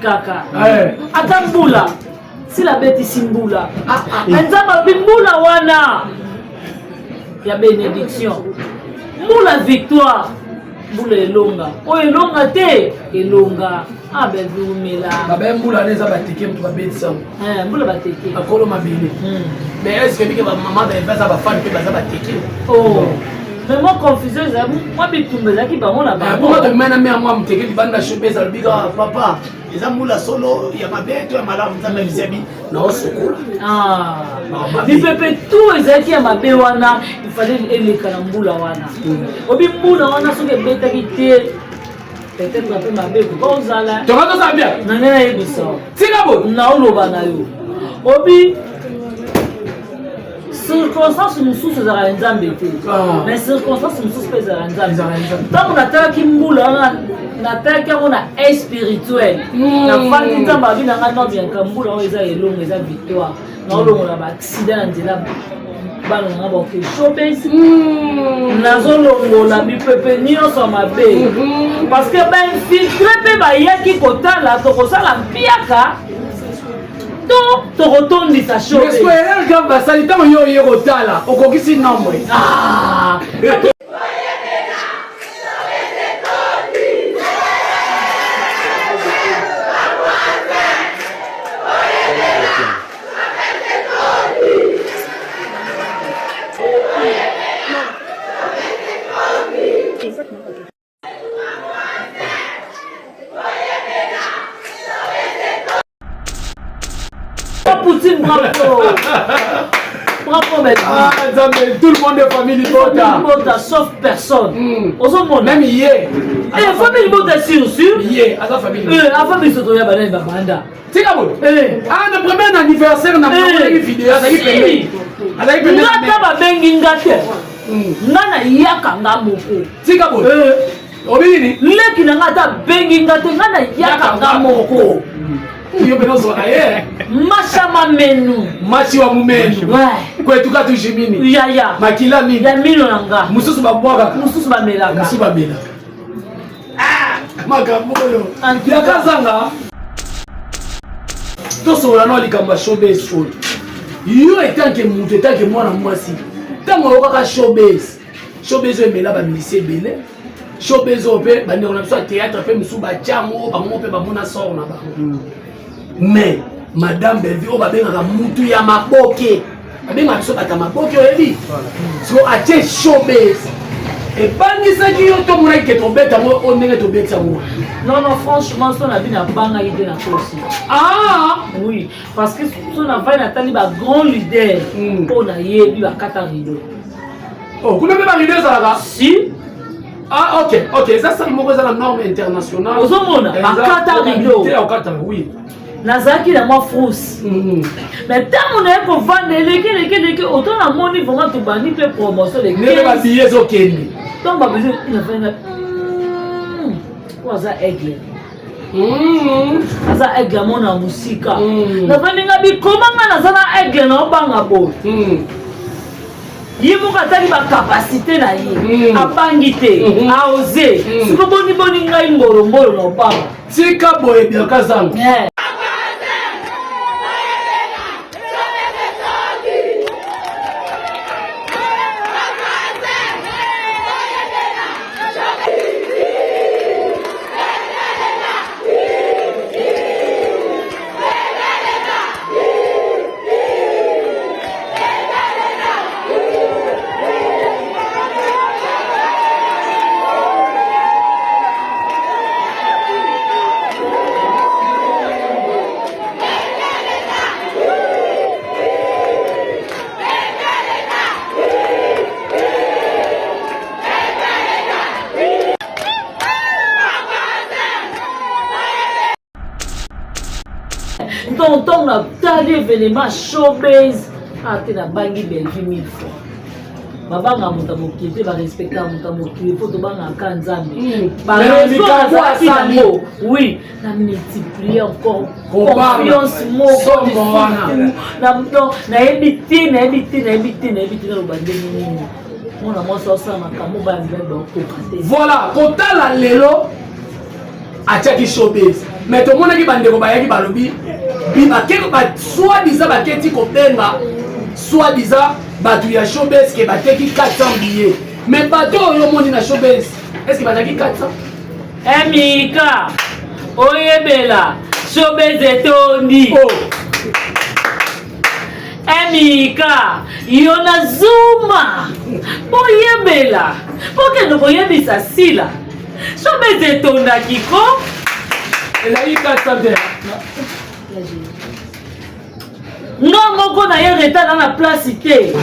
Kaka ata mbula sila abetisi mbula, nzambe alobi mbula wana ya bénédiction, mbula victoire, mbula elonga, oyo elonga te elonga. Ah, Bellevue umela. Babe mbula wana eza bateke moto babetisa yango. Eh, mbula bateke. Bakolo mabele. Mais est-ce que bike bamama Bellevue aza bafani mpe baza bateke? Oh. Mais moi confusion ezali, mwa bitumba ezalaki bango na bango. Bongo tobimai na mare mwa moteke libanda shope ezalobi kaka papa eza mbula solo ya mabe to ya malamu, nzambe abisi bi naosukola. Mipepe tout ezalaki ya mabe wana, ifale eleka na mbula wana. Obi mbula wana soki ebetaki te, peut-être mpe mabe ekoka ozala. Tonga tozala bien. Na ngai nayebisa. Tika boye. Naoloba na yo. Obi circonstance mosusu ezalaka ya nzambe te, mais circonstance mosusu mpe ezalaka ya nzambe. Ntango natalaki mbula wana, natalaki yango na œil spirituel. Nafandi, nzambe abi na ngai: "Non Bianca, mbula oyo eza elongo, eza victoire. Naolongola baaccident na nzela, bana na nga baoke showbiz. Nazolongola mipepe nyonso ya mabe, parce que bainfiltrés mpe bayaki kotala tokosala mpiaka to tokotondisa showbiz." Erreur grave basali ntango yo oye kotala okokisi nombre. Ah. Poutine, bravo! Bravo, maître. Ah, Nzambe, tout le monde est famille Libota. Libota, sauf personne. Ozomona. Même ye. Eh, famille Libota sûr sûr. Ye, aza famille. Eh, avant biso toya banani babanda. Tika boye. Eh. Ah, na premier anniversaire na monaki video azalaki pembeni. Azalaki pembeni. Nga ata babengi nga te. Nga nayaka nga moko. Tika boye. Obi nini? Leki na nga ata abengi nga te, nga nayaka nga moko. Yo mpe nozwaka ye. Masha mamenu. Machi wa mumenu. Ouais. Kwetuka tujimini. Yaya. Makila mini. Ya mino na nga. Mosusu babwakaka. Mosusu bamelaka. Mosusu bamelaka. Ah, makambo oyo. Yaka zanga. Tosolola na likambo ya showbiz oyo. Yo etanke moto, etanke mwana mwasi, ntango oyokaka showbiz, showbiz oyo emela bamisie ebele, showbiz oyo mpe bandeko na biso ya théâtre mpe mosusu batya yango, bango mpe bamona sort na bango. Mais madame Bellevue oyo babengaka mutu ya maboke, babengaka biso bato ya maboke, oyebi so atie showbiz, ebangisaki yo to monaki ke tobeta yango oyo ndenge tobeti yango? Non, non, franchement, so na bino abangaki te, na kosi. Ah oui, parce que so navai natali bagrand leader mpo nayebi bakata rideau. Oh, kuna mpe barideau ezalaka? Si. Ah, ok, eza salle moko eza na norme internationale. Ozomona bakata rideau. Te okata, oui. Nazalaki na mwa frousse, mais ntango naye kovanda, eleki eleki eleki, oto namoni vraiment tobandi mpe promotion. Ndenge babillet ezokende. Ntango babillet nafanda, oyo aza aigle, aza aigle, amona mosika. Nafandi nga bikoma, nga naza na aigle, naobanga boye. Ye moko atali bacapacité na ye, abangi te, aose. Siko boniboni ngai mbolombolo na obanga? Tika boye, Bianca Zango. Eh. Donc ntango natali événement showbiz ate, nabangi Bellevue mille fois. Babanga moto ya mokili te, barespectaka moto ya mokili mpo tobangaka Nzambe. Likambo asali. Oui, na multiplier encore Kobanga. confiance moko. Somo wana. Donc nayebi te, nayebi te, nayebi te, nayebi te naloba ndenge nini. Mwana mwasi asala makambo, bana mibali bakokoka te. Voilà, kotala lelo atiaki showbiz. Mais tomonaki bandeko bayaki balobi soi-disant baketi kobenga soi-disant bato ya showbase ke bateki 400 billets. Mais bato oyo omoni na showbase, est ce que bazalaki 400? Emika oyebela showbase etondi. Oh. Emika yo na zuma boyebela, bokende koyebisa sila showbase etondaki ko. Ezalaki 400 te. Nga moko na ye retard na place te.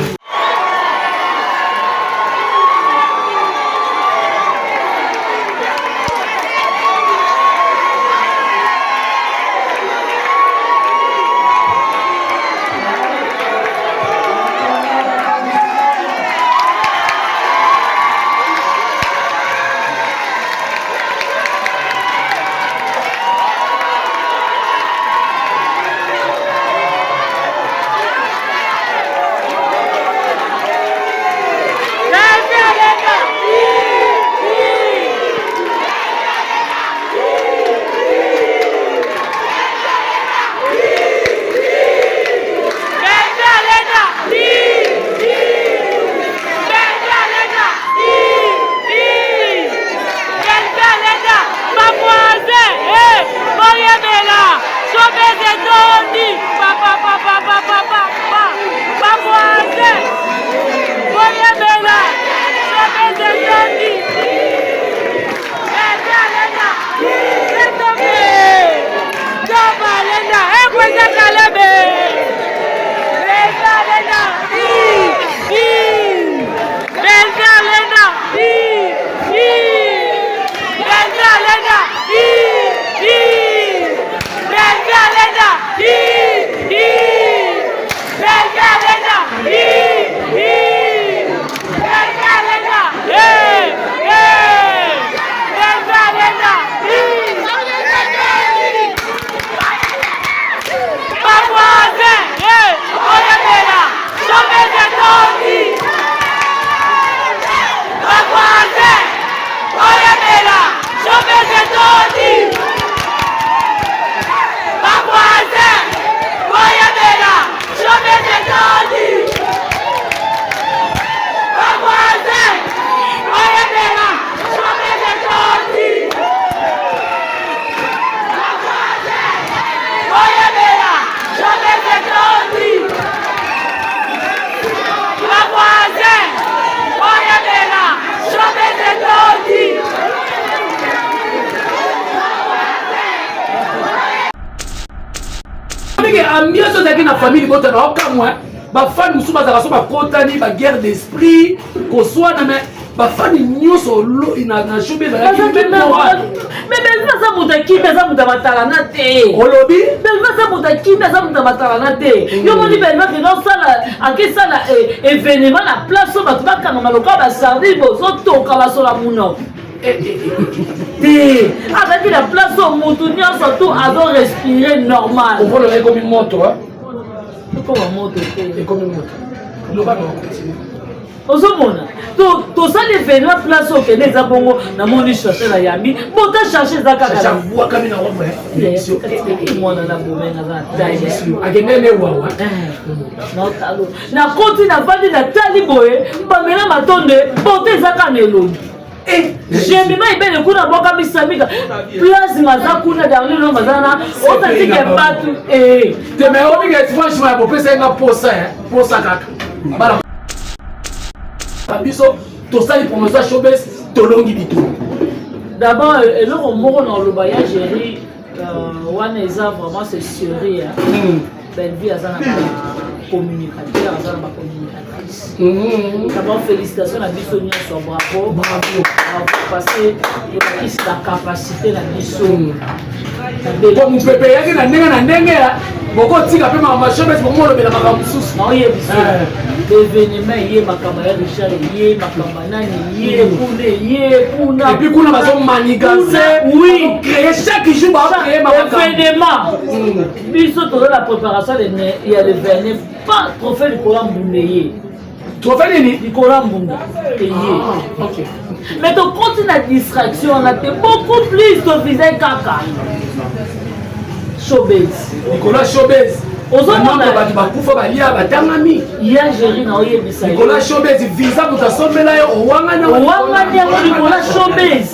Ambiance ozalaki na famille libota na okamwa, bafani mosusu bazalaka so bakotani baguerre d'esprit, koswana, mais bafani nyonso na show ezalaki. Mais Belvi aza moto akimi, aza moto ya matalana te. Olobi? Belvi aza moto akimi, aza moto ya matalana te. Yo moni Belvi akende osala, akesala événement na place oyo bato bakangama lokola basardine, bozotoka basola monoko te. Azalaki na place oyo motu nyonso tu azorespire normal. Ovolola ekomi moto. Ekoma moto te. Ekomi moto, loba na okontinue. Ozomona tosali événement place okende eza bongo. Namoni cherche na yambi bota charge eza kaka. Bwakami na robe. Mwana na bomenga aza na taille. Akende ne wawa. Naotalo nakoti, navandi, natali boye, bamela matonde bote eza kaka na elongi. Jemima ebele kuna bwaka misamika plasma aza kuna, darlino aza na otatike bato. Te, mais obike franchement bopesa nga posa, posa kaka bana biso tosali promotion ya showbase, tolongi bitumba. D'abord eloko moko na oloba ya géri wana eza vraiment, c'est sérieux. Bellevue aza na bacommunicateur, aza na bacommunicatrice. D'abord félicitation na biso nyonso, bravo. Bravo. Bravo, parce que elakisi bacapacité na biso. Po mopepe eyaki na ndenge na ndenge ya bokotika mpe makambo ya showbase, bokomolobela makambo mosusu. Naoyebisa événement eye, makambo ya Richard eye, makambo ya nani ye kuna ye kuna. Et puis kuna bazomanigance. Oui. Créer chaque jour, baocréer makambo. Événement biso toza na préparation ya le 29, pas trophée likolo ya mbunda ye. Trophée nini? Likolo ya mbunda eye. Ah, ok. Mais tokoti na distraction wana te, beaucoup plus tovise kaka showbiz. Likolo ya showbiz. Ozomona bato bakufa balia batangami. Ya Jerry na oyebisa yo. Likolo ya showbiz visa moto asombela yo owangani. Owangani yango likolo ya showbiz.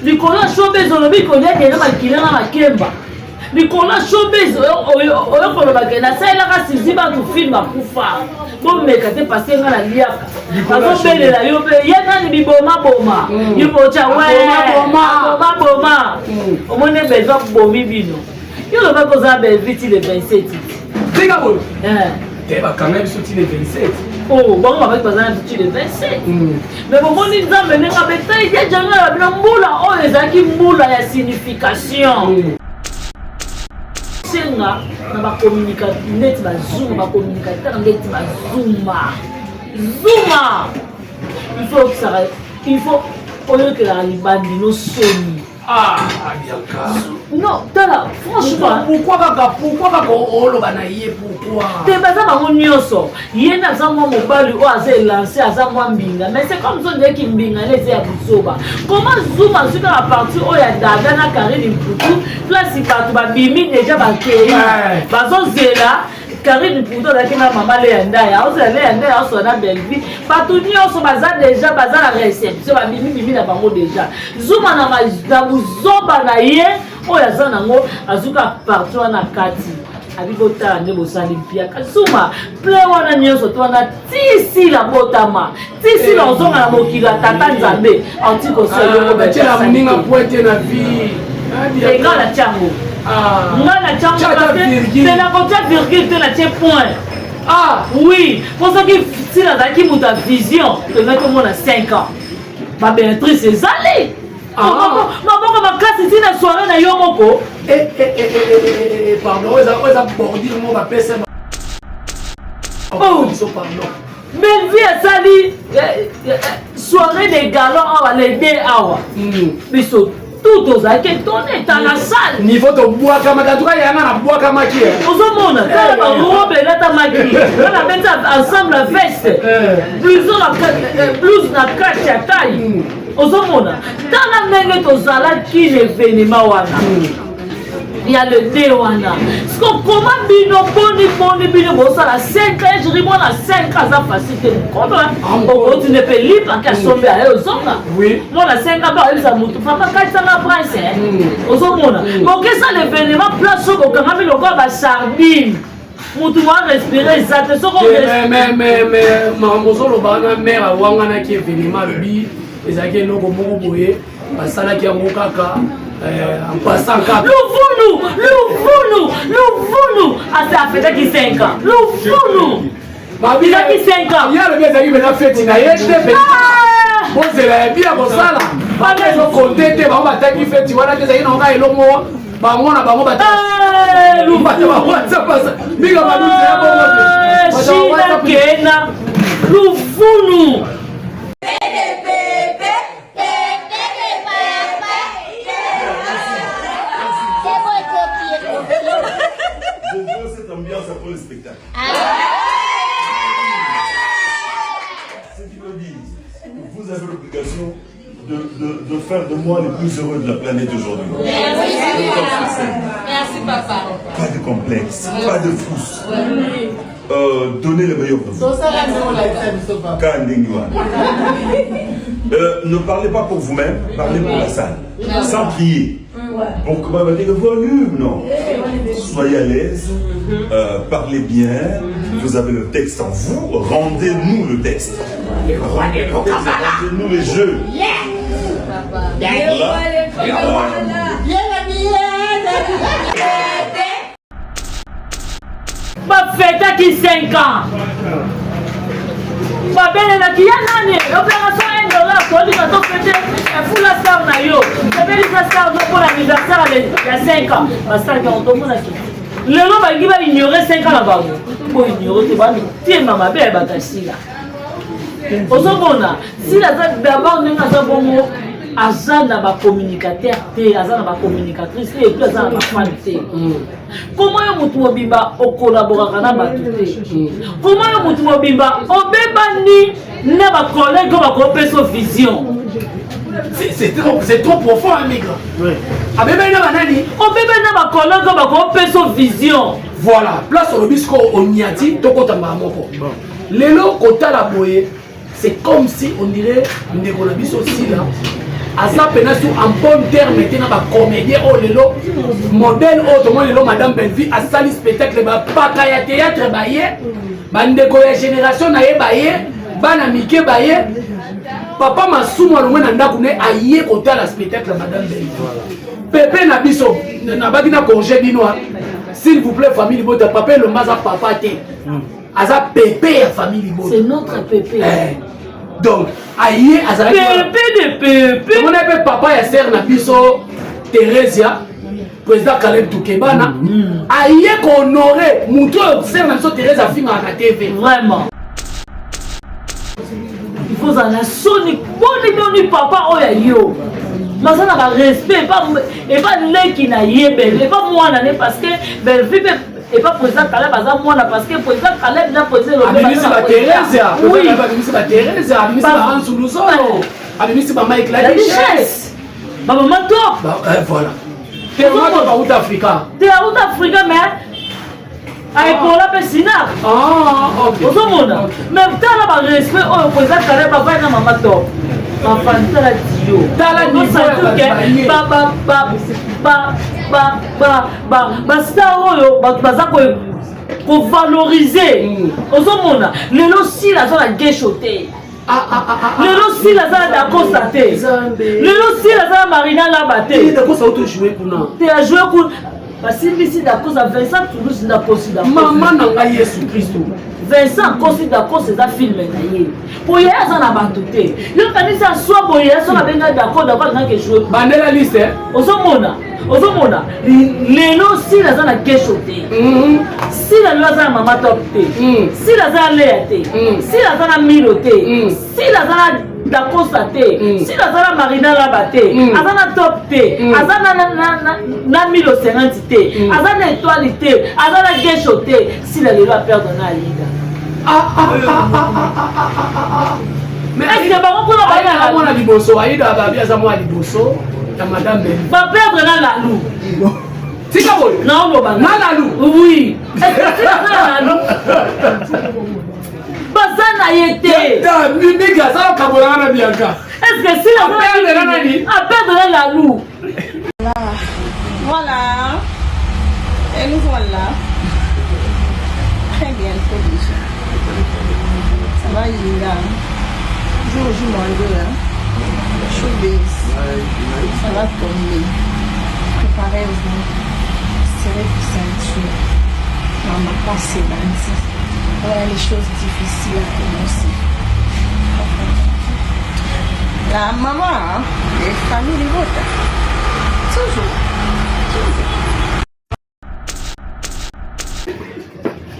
Likolo ya showbiz olobi kolia kende makila na makemba. Likolo ya showbiz oyo koloba ke nasalelaka sizi bato film akufa. Bomeka te parce nga naliaka. Bazobelela yo mpe ye nani bibomaboma. Yo mpe otya we boma boma. Omoni Bellevue abomi bino. Yo olobaki oza Bellevue ti le 27. Tika boye. Te bakanga biso ti le 27. Oh, bango babaki baza na biso ti le 27. Mais bomoni Nzambe ndenge abeta ye jango ya bino mbula oyo ezalaki mbula ya signification. Senga na ba communicateur ndeti bazuma, ba communicateur ndeti bazuma. Zuma! Il faut okisaka, il faut oyokelaka libandi no soni. Ah, Bianca. Non, tala, franchement. Pourquoi kaka, pourquoi kaka oloba na ye, pourquoi? Te baza bango nyonso. Ye nde aza mwa mobali oyo aza elance, aza mwa mbinga. Mais c'est comme ça ndeki mbinga nde eza ya buzoba. Comment Zuma azwi kaka partie oyo ya Dada na Karine Mputu, place bato babimi déjà bakei. Bazozela Karine Mputu azalaki na mama Lea Ndaya, aozela Lea Ndaya aosola na Bellevue. Bato nyonso baza déjà baza na réception, babimi bimi na bango déjà. Zuma na na buzoba na ye oyo aza nango azuka parti wana kati. Abi botala nde bosali mpiaka. Zuma plein wana nyonso to wana tisila botama. Tisila ozonga na mokili ya tata Nzambe. Anti kosala eloko batiela moninga pointe na vie. Nga na tiango. Nga na tiango te na kotia virgule te na tie point. Ah oui, po soki sila azalaki moto ya vision, tozalaki komona 5 ans. Ba Béatrice ezali. Maboko makasi ti na soirée na yo moko. Pardon, eza bordure moko bapesa. Oh, pardon. Bellevue asali soirée de galon awa les deux awa. Biso tout ozalaki étonné dans la salle. Niveau tobwakamaki, en tout cas yanga na bwakamaki. Ozomona tala ba robe elatamaki. Wana beti ensemble la veste. Blouse na kati ya taille. Ozomona tala ndenge tozalaki na événement wana. Ya le deux wana. Siko koma bino boni boni bino bosala 5 ans, je mwana 5 ans aza facile te mokolo. Okoti ne pe lipa ka sombe aye ozonga. Mwana 5 ans ba oyebisa mutu papa katisanga prince. Ozomona. Bokesa l'événement place oyo bokangami lokola ba sardine. Mutu mwa respirer eza te soko mais makambo ozoloba wana mère awanganaki événement alobi ezalaki eloko moko boye basalaki yango kaka en passant kaka. Luvunu, luvunu, luvunu. Asa afetaki 5 ans. Luvunu. Ezalaki 5 ans. Ye alobi ezalaki mpenza feti na ye te. Bozela ya bia kosala. Bana ezokonte te bango bataki feti wana te ezalaki na kaka eloko bango na bango bato ba minga balusa ya bongo te. Shina kena luvunu. Je veux cette ambiance après le spectacle. Ce qui veut dire, vous avez l'obligation de faire de moi le plus heureux de la planète aujourd'hui. Merci, Merci papa. Pas de complexe, pas de frousse. Donnez le meilleur de vous. Ne parlez pas pour vous-même, parlez pour la salle. Sans crier. Pour que va dire volume, non. Soyez à l'aise, parlez bien, vous avez le texte en vous, rendez-nous le texte. Rendez-nous les jeux. Bafetaki 5 ans. Babelelaki ya nani opération 1 dollar tolinga tofete efula star na yo tobelisa star no mpona anniversaire ya 5 ans basalaki yango tomonaki lelo balingi baignore 5 ans na bango boignore te bamitema mabe ya bato ya sila ozomona sila aza d'abord ndenge aza bongo. Aza na bacommunicateur te, aza na bacommunicatrice te, et puis aza na bafan te. Comment yo motu mobimba okolaboraka na bato te? Comment yo motu mobimba obebani na bacollègue oyo bakopesa vision? C'est trop, c'est trop profond, hein, migra. Abebani na banani? Obebani na bacollègue oyo bakopesa vision. Voilà, place olobi sikoyo oniati, tokota mbala moko. Lelo kotala boye, c'est comme si on dirait ndeko na biso Sila aza pena su en bon terme te na bacomédien oyo lelo modèle oyo tomoni lelo madame Bellevue asali spectacle, bapaka ya théâtre baye, bandeko ya génération na ye baye, bana mike baye, papa Masumu alongwe na ndako ne aye kotala spectacle ya madame Bellevue. Pepe na biso nabaki na congé bino, s'il vous plaît, famille Libota, papa Elomba aza papa te, aza pepe ya famille Libota. C'est notre pepe. Eh, donc aye azalaki pepe de pepe. Tomoni mpe papa ya sere na biso Theresia, président Caleb Tukebana, aye kohonorer motu oyo sere na biso Therese afingaka na TV. Vraiment, il faut ozala na soni. Boni boni papa oyo ya yo baza na barespect epa leki na ye Belle, epa mwana ne, parce que Bellevue mpe epa président Caleb aza mwana, parce que président Caleb na président Abimisi baTheresia, abimisi baTheresia, abimisi baAnsuluzolo, abimisi baMike La Duchesse, bamama top. Voilà, te bauta Afrika. Te, auta Afrika, mais aekola mpe sinar. Ozomona, mais tala barespect oyo président Caleb avai na mama top, bafani. Tala dio. Tala niveau ya bato. Bastar oyo bato baza kovaloriser. Ozomona lelo Sila aza na Gesho te, lelo Sila aza na Dakosa te, lelo Sila aza na Marina Laba te. Dakosa auto jouer kuna. Te, ajoue kuna, basimbisi Dakosa. Vincent Toulouse ndakosi. Mama na ngai Yesu Kristo. Vincent akosi Dakosa, eza film na ye po ye aza na bato te. Yo kanisi aswa boye, soki abenga Dako, Dako alingaki ejoue. Bandela liste. Ozomona, ozomona lelo Sila aza na Gesho te, Sila lelo aza na mama top te, Sila aza na Leya te, Sila aza na Milo te, Sila aza na Dakosa te, Sila aza na Marina Laba te, aza na top te, aza na Milo 50 te, aza na Étoile te, aza na Gesho te. Sila lelo aperdre na Aida. Est-ce que bango kuna baya mwana liboso? Aida babi aza mwana liboso ya madame Bellevue. Baperdre na Lalu. Tika boye. Naoloba. Na Lalu. Oui, est-ce que Sila aza na Lalu? Baza na ye te. Mimiki asala kabolaka na Bianca. Est-ce que Sila aperdre na nani? Aperdre na Lalu. Voilà. Et nous voilà. Très bientôt déjà. Ça va, Linda. Jour J moins 2. Hein. Showbiz. Ça va tomber. Préparez-vous. Serrez vos ceintures. Maman, passez lundi. Voilà les choses difficiles à commencer. La maman, hein, les familles Libota. Toujours. Toujours.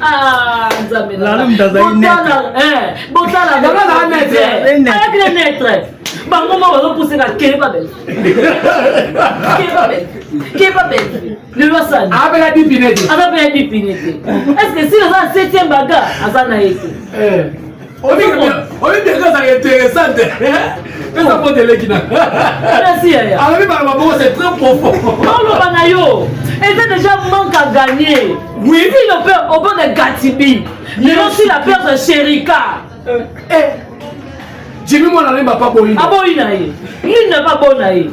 Ah, Nzambe. Lalu mutu azali neutre. Botala ayaki na neutre, bango mo bazopuseka keba bel, keba bel, keba bel. Lelo asali Apela dipine te. Aza mpe ya dipine te. Est ce que Sila aza na septième baga? Aza na ye te. Oyebi bien ezalaka intéressante, pesa mpo teleki na Merci yaya. Alobi bana maboko, c'est très profond. Oloba na yo, eza déjà manque à gagner. Oui. Si le père au bord de Gatibi, lelo si la perte de Sherika. Eh, Jimi mwana lemba pa boyi. Aboyi na ye nini na pa bo na ye.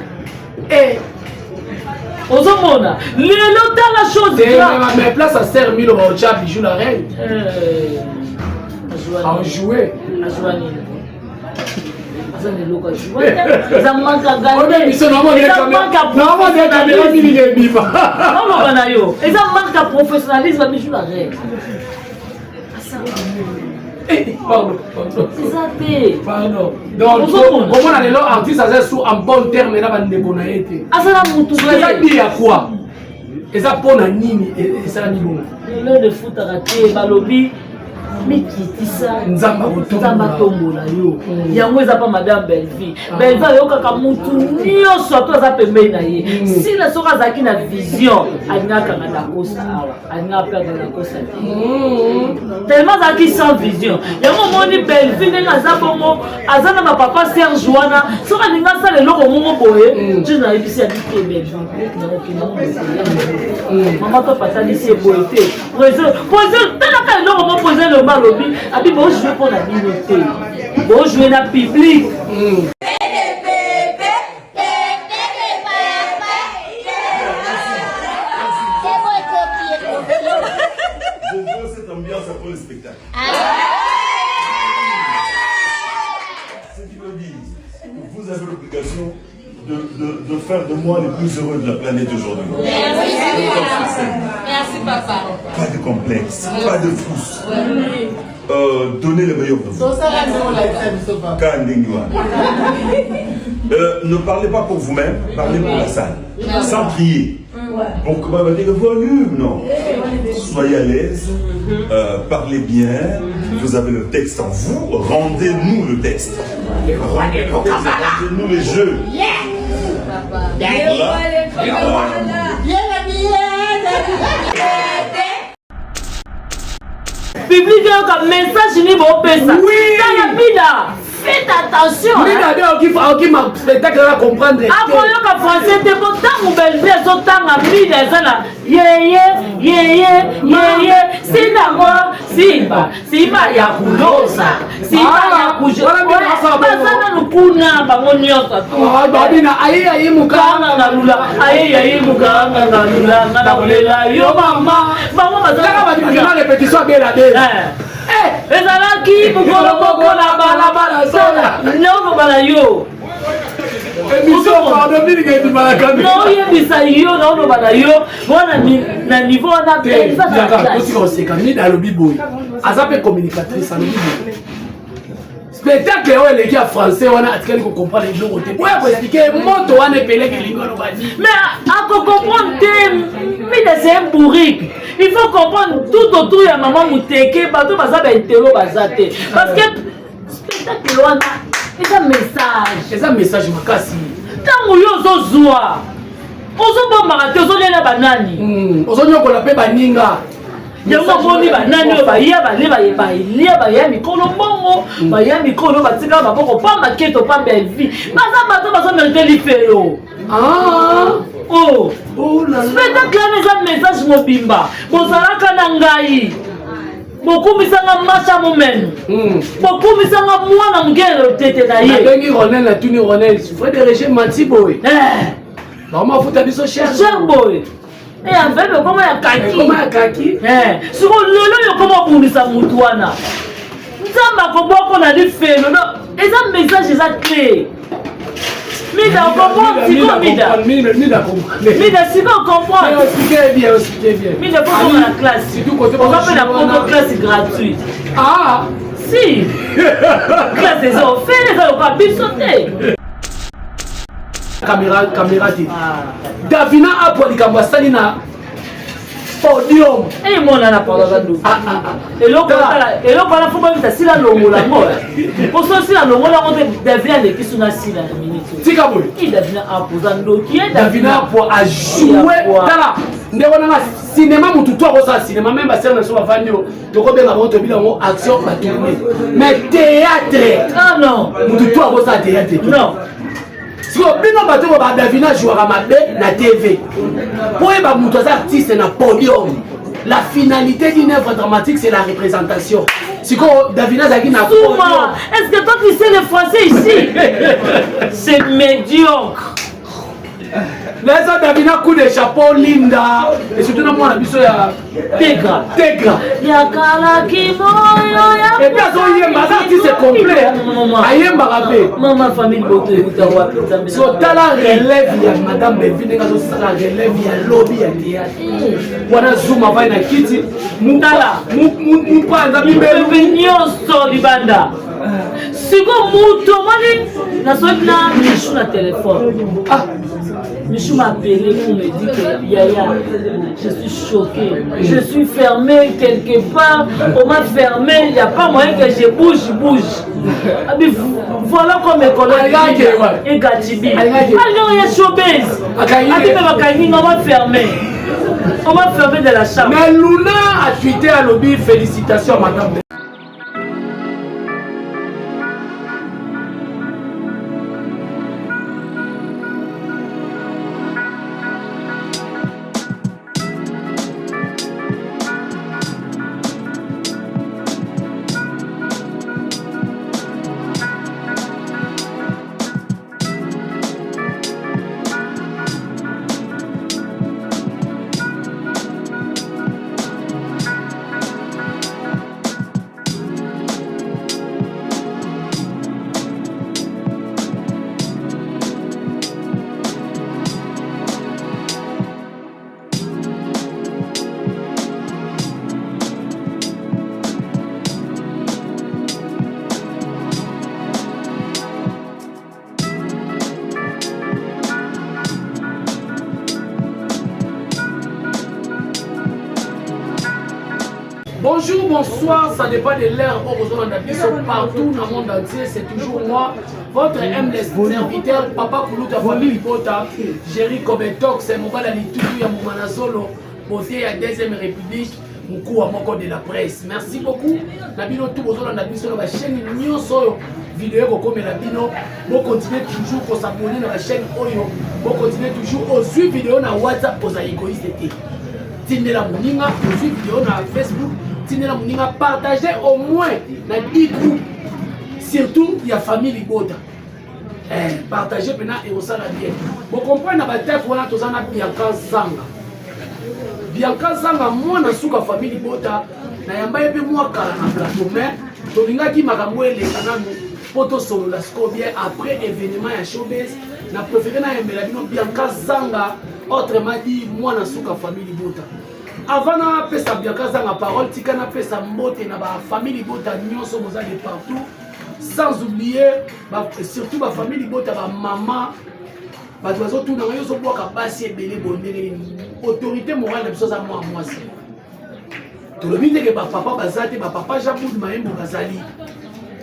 Ozomona lelo, tala chose. Mais place à ser Milo baotya Bijou la reine ajoue. Azwa nini? Aza na eloko ajoue te, eza manque à gagner. Biso naomoni caméra mingi ebima. Oloba na yo, eza manque ya professionnalisme. Bijou la reine. Pardon, pardon. Eza te. Pardon. Donc komona lelo artiste aza su en bon terme na bandeko na ye te. Aza na mutu. Eza di ya quoi? Eza mpo na nini esalami bongo? Lelo efutaka te, balobi. Mikitisa, Nzambe atombola yo. Yango eza pa madame Bellevue. Bellevue ayokaka mutu nyonso ato aza pembeni na ye. Sila soki azalaki na vision, alingaka kanga Dakosa awa, alingaka perdre Dakosa te. Tellement azalaki sans vision. Yango omoni Bellevue ndenge aza bongo, aza na bapapa Serge wana, soki alingi asala eloko moko boye, Dieu nayebisi ya bite Bellevue, mama to patalisi ye boye te. Président, talaka eloko moko président elomba alobi, abi bojoue mpo na bino te, bojoue na public. Je veux cette ambiance après le spectacle. Ce qui veut dire, vous avez l'obligation de faire de moi le plus heureux de la planète aujourd'hui. Merci. Merci papa. Pas de complexe, pas de frousse. Donnez le meilleur de vous. Ne parlez pas pour vous-même, parlez pour la salle. Sans crier. Pour que va dire volume, non. Soyez à l'aise, parlez bien, vous avez le texte en vous, rendez-nous le texte. Rendez-nous les jeux. Voilà. Public yoka message ni bopesa. Oui. Tala Mida, faites attention. Mida de okima spectacle la comprendre. Akoyoka français te po tango Bellevue azotanga Mida eza na yeye yeye yeye sindango simba simba ya kulosa simba ya kujo. Baza nanu kuna bango nyonso tu. Babina aye aye mukanga ngalula aye aye mukanga ngalula ngana kolela yo mama. Bango baza kaka ba répétition bela bela. Ezalaki mokolo moko na balabala naoloba yo naoyebisa yo, naoloba na yo wana na niveau wana. Tosika koseka. Mida alobi boye, aza mpe communicatrice, alobi boye spectacle oyo eleki ya français wana atikali kocomprendre eloko te. Boya koexpliquer moto wana epeleki elingi oloba nini. Mais akocomprendre te. Mida, c'est un bourrique. Il faut comprendre tout autour ya mama Muteke, bato baza baintelo baza te, parce que spectacle wana eza message. Eza message makasi. Ntango yo ozozwa, ozobombaka te, ozolela banani. Ozonyokola mpe baninga. Yango omoni banani oyo baya bale balia, baya mikolo mbongo, baya mikolo batikala maboko pamba, keto pamba ya vie. Baza bato bazomérite lifelo. Oh, spectacle wana eza message mobimba. Bozalaka na ngai, bokumisanga masha momene, bokumisanga mwana moke tete na ye. Nabengi Ronel, natuni Ronel, Frédéric Mati boye, bamafuta biso cher. Cher boye amvebe okoma ya kaki. Ekoma ya kaki. Siko lelo oyo okoma obundisa mutu wana, Nzambe akobwako na lifelo. Eza message, eza clé. Mida, ocomprendre siko? Mida, Mida, siko ocomprendre? Mida, faut koma na classe, oza mpe na poto, classe gratuite. Si classe eza ofele, eza lokola biso te. Caméra, caméra te. Davina apwa likambo asali na podium. Emonana, pardon, aza ndoki. Eloko wana fo babita sila longola ngo, poso sila longola yango te. Davina aleki so na sila na minute. Tika boye. Davina apoza ndoki. Davina apwa ajoue. Tala ndeko nanga, cinéma, motu to akosala cinéma, même basere na biso bavandi oyo tokobenga bango, tobila yango action batourne, mais théâtre, ah non, motu to akosala théâtre. Non. Sikoyo bino bato oyo badavina jouaka mabe na TV, mpo oyeba moto aza artiste na podium, la finalité d'une œuvre dramatique, c'est la représentation. Sikoyo Davina azalaki na Souma, est-ce que toi tu sais le français ici? C'est médiocre. Naza Davina, coup de chapeau Linda, et surtout na mwana biso ya Tegra. Tegra. Yakalaki moyo ya Et puis azoyemba, aza artiste complet, ayembaka mpe. Mama famille boto euta wapi, Nzambe? So tala relève ya madame Belvi ndenge azosala relève ya lobi ya théâtre wana. Zuma vai na kiti. Tala. Mupanza mibelu. Mipepe nyonso libanda. Siko mutu omoni, nasoki na Mishu na telefone. Ah. Michou m'a appelé pour me dire que Yaya, je suis choqué. Je suis fermé quelque part. On m'a fermé, il n'y a pas moyen que je bouge, je bouge. Ah, mais voilà comme mes collègues et Gatibi. Alors il y a showbiz. Ah, mais bakangi, on m'a fermé. On m'a fermé de la chambre. Mais Luna a tweeté à lobby félicitations à madame. Bonjour, bonsoir, ça dépend de l'heure où vous avez partout dans le monde entier, c'est toujours moi, votre humble serviteur, Papa Kuluta, famille Bota, Jerry Kobetok, c'est Mobala Litutu, ya Moumanazolo, beauté ya deuxième république, mokuwa moko de la presse. Merci beaucoup. Na bino tout bozolanda biso na ba chaîne nyonso oyo video ekokomela bino, bo continuer toujours ko s'abonner na ba chaîne oyo, bo continuer toujours ozwi video na WhatsApp oza égoïste te. Tindela moninga, ozwi video na Facebook, tindela moninga, partager au moins na 10 groupes surtout ya famille libota. Eh, partager pena ekosala bien. Bo comprendre na ba tête wana toza na Bianca Zanga. Bianca Zanga mwana suka famille libota na yamba ye mpe mwa kala na plateau mais tolingaki makambo eleka nanu mpo tosolola sikoyo bien après événement ya showbiz na préféré nayembela bino Bianca Zanga autrement dit mwana suka famille libota. Avant napesa Bianca Zanga parole, tika napesa mbote na ba famille libota nyonso boza de partout sans oublier ba, surtout ba famille libota ba mama bato bazotuna ngai ozobwaka basi ebele boye ndenge nini autorité morale na biso aza mwa mwasi tolobi ndeke bapapa baza te bapapa jean bud mayembo bazali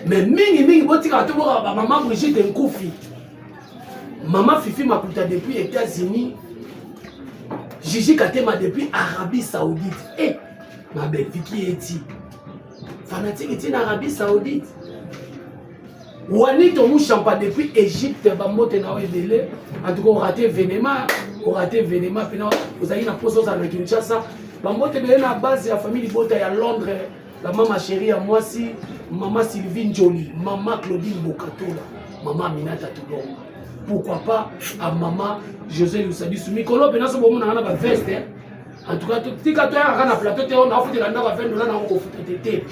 mais mingimingi botikaka tobwaka bamama brigitte nkufi mama fifi makuta depuis états-unis Gigi Katema depuis Arabie Saoudite. Eh, ma belle Vicky Eti. Fanatique eti na Arabie Saoudite. Wanito Mushampa depuis Égypte, bambote na ebele. En tout cas, oraté événement, oraté événement pena ozali na poso ozala na Kinshasa. Bambote ebele na base ya famille Libota ya Londres, la mama chérie ya mwasi, mama Sylvie Njoli, mama Claudine Bokatola, mama Aminata Tolonga. Pourquoi pas à mama José Lusabisu. Mikolo pena so bomona na ba veste. En tout cas, tika toyaka kaka na plateau te oyo naofutela ndako ya 20 dola nango kofuta te te.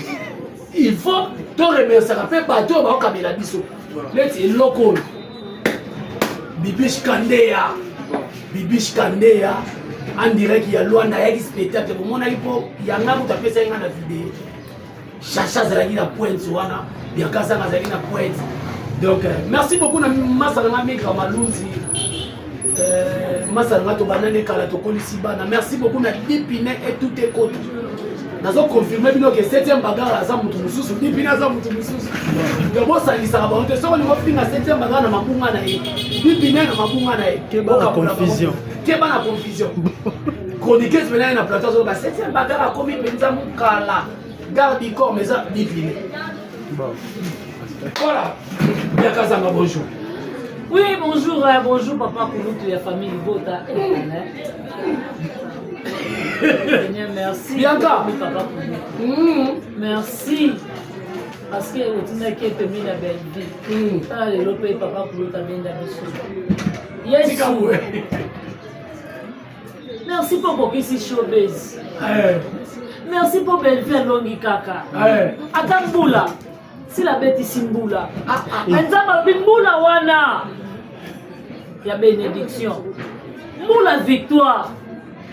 Il faut to remerciaka mpe bato oyo baokabela biso neti eloko oyo Bibiche Kandeya, Bibiche Kandeya en direct ya Luanda ayaki spectacle bomonaki mpo yanga moto apesaki nga na video Chacha azalaki na pointe wana Bianca Zanga azalaki na pointe donc euh, merci beaucoup na masa na nga Migra Malunzi euh, masa na nga tobandani kala tokolisi bana merci beaucoup na Dipine et tout ekoto nazo confirme bino ke 7e bagarre aza motu mosusu Dipine aza motu mosusu donc bosangisaka bango te soki olingi ofinga 7e bagarre na mabunga na ye Dipine na mabunga na ye keba na confusion keba na confusion chroniqueuse mpena ye na plateau azoloba 7e bagarre akomi mpenza mokala garde du corps mais eza Dipine bon. Voilà. Bianca Zanga, bonjour. Oui, bonjour, hein, bonjour papa Kulutu ya famille Libota. Seigneur, merci. Bianca. Oui, papa Kulutu. Merci. Parce que otindaki etomi na Bellevue. Tala lelo mpe papa Kulutu abenda biso. Yesu. Tika boye. Merci mpo okokisi showbiz. Eh, Merci mpo Bellevue alongi kaka. eh. Ata mbula sila abetisi mbula nzambe alobi mbula wana ya bénédiction mbula victoire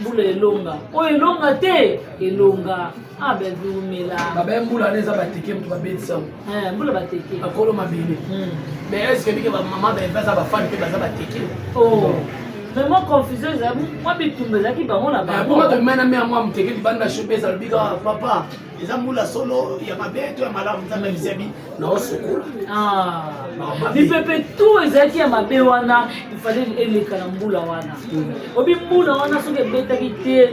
mbula elonga oyo elonga te elonga ah Bellevue umela Babe mbula wana eza bateke moto babetisa yango. Eh, mbula bateke Bakolo mabele. Mais est-ce que bike ba mama ba baza ba fan mpe baza bateke? oh. Mais mwa confusion ezali, mwa bitumba ezalaki bango na bango. Bongo tobimai na mare mwa moteke libanda showbiz alobi kaka papa eza mbula solo ya mabe to ya malamu nzambe abisi abi naosukola. Ah. Mipepe tout ezalaki ya mabe wana ifale eleka na mbula wana. Obi mbula wana soki ebetaki te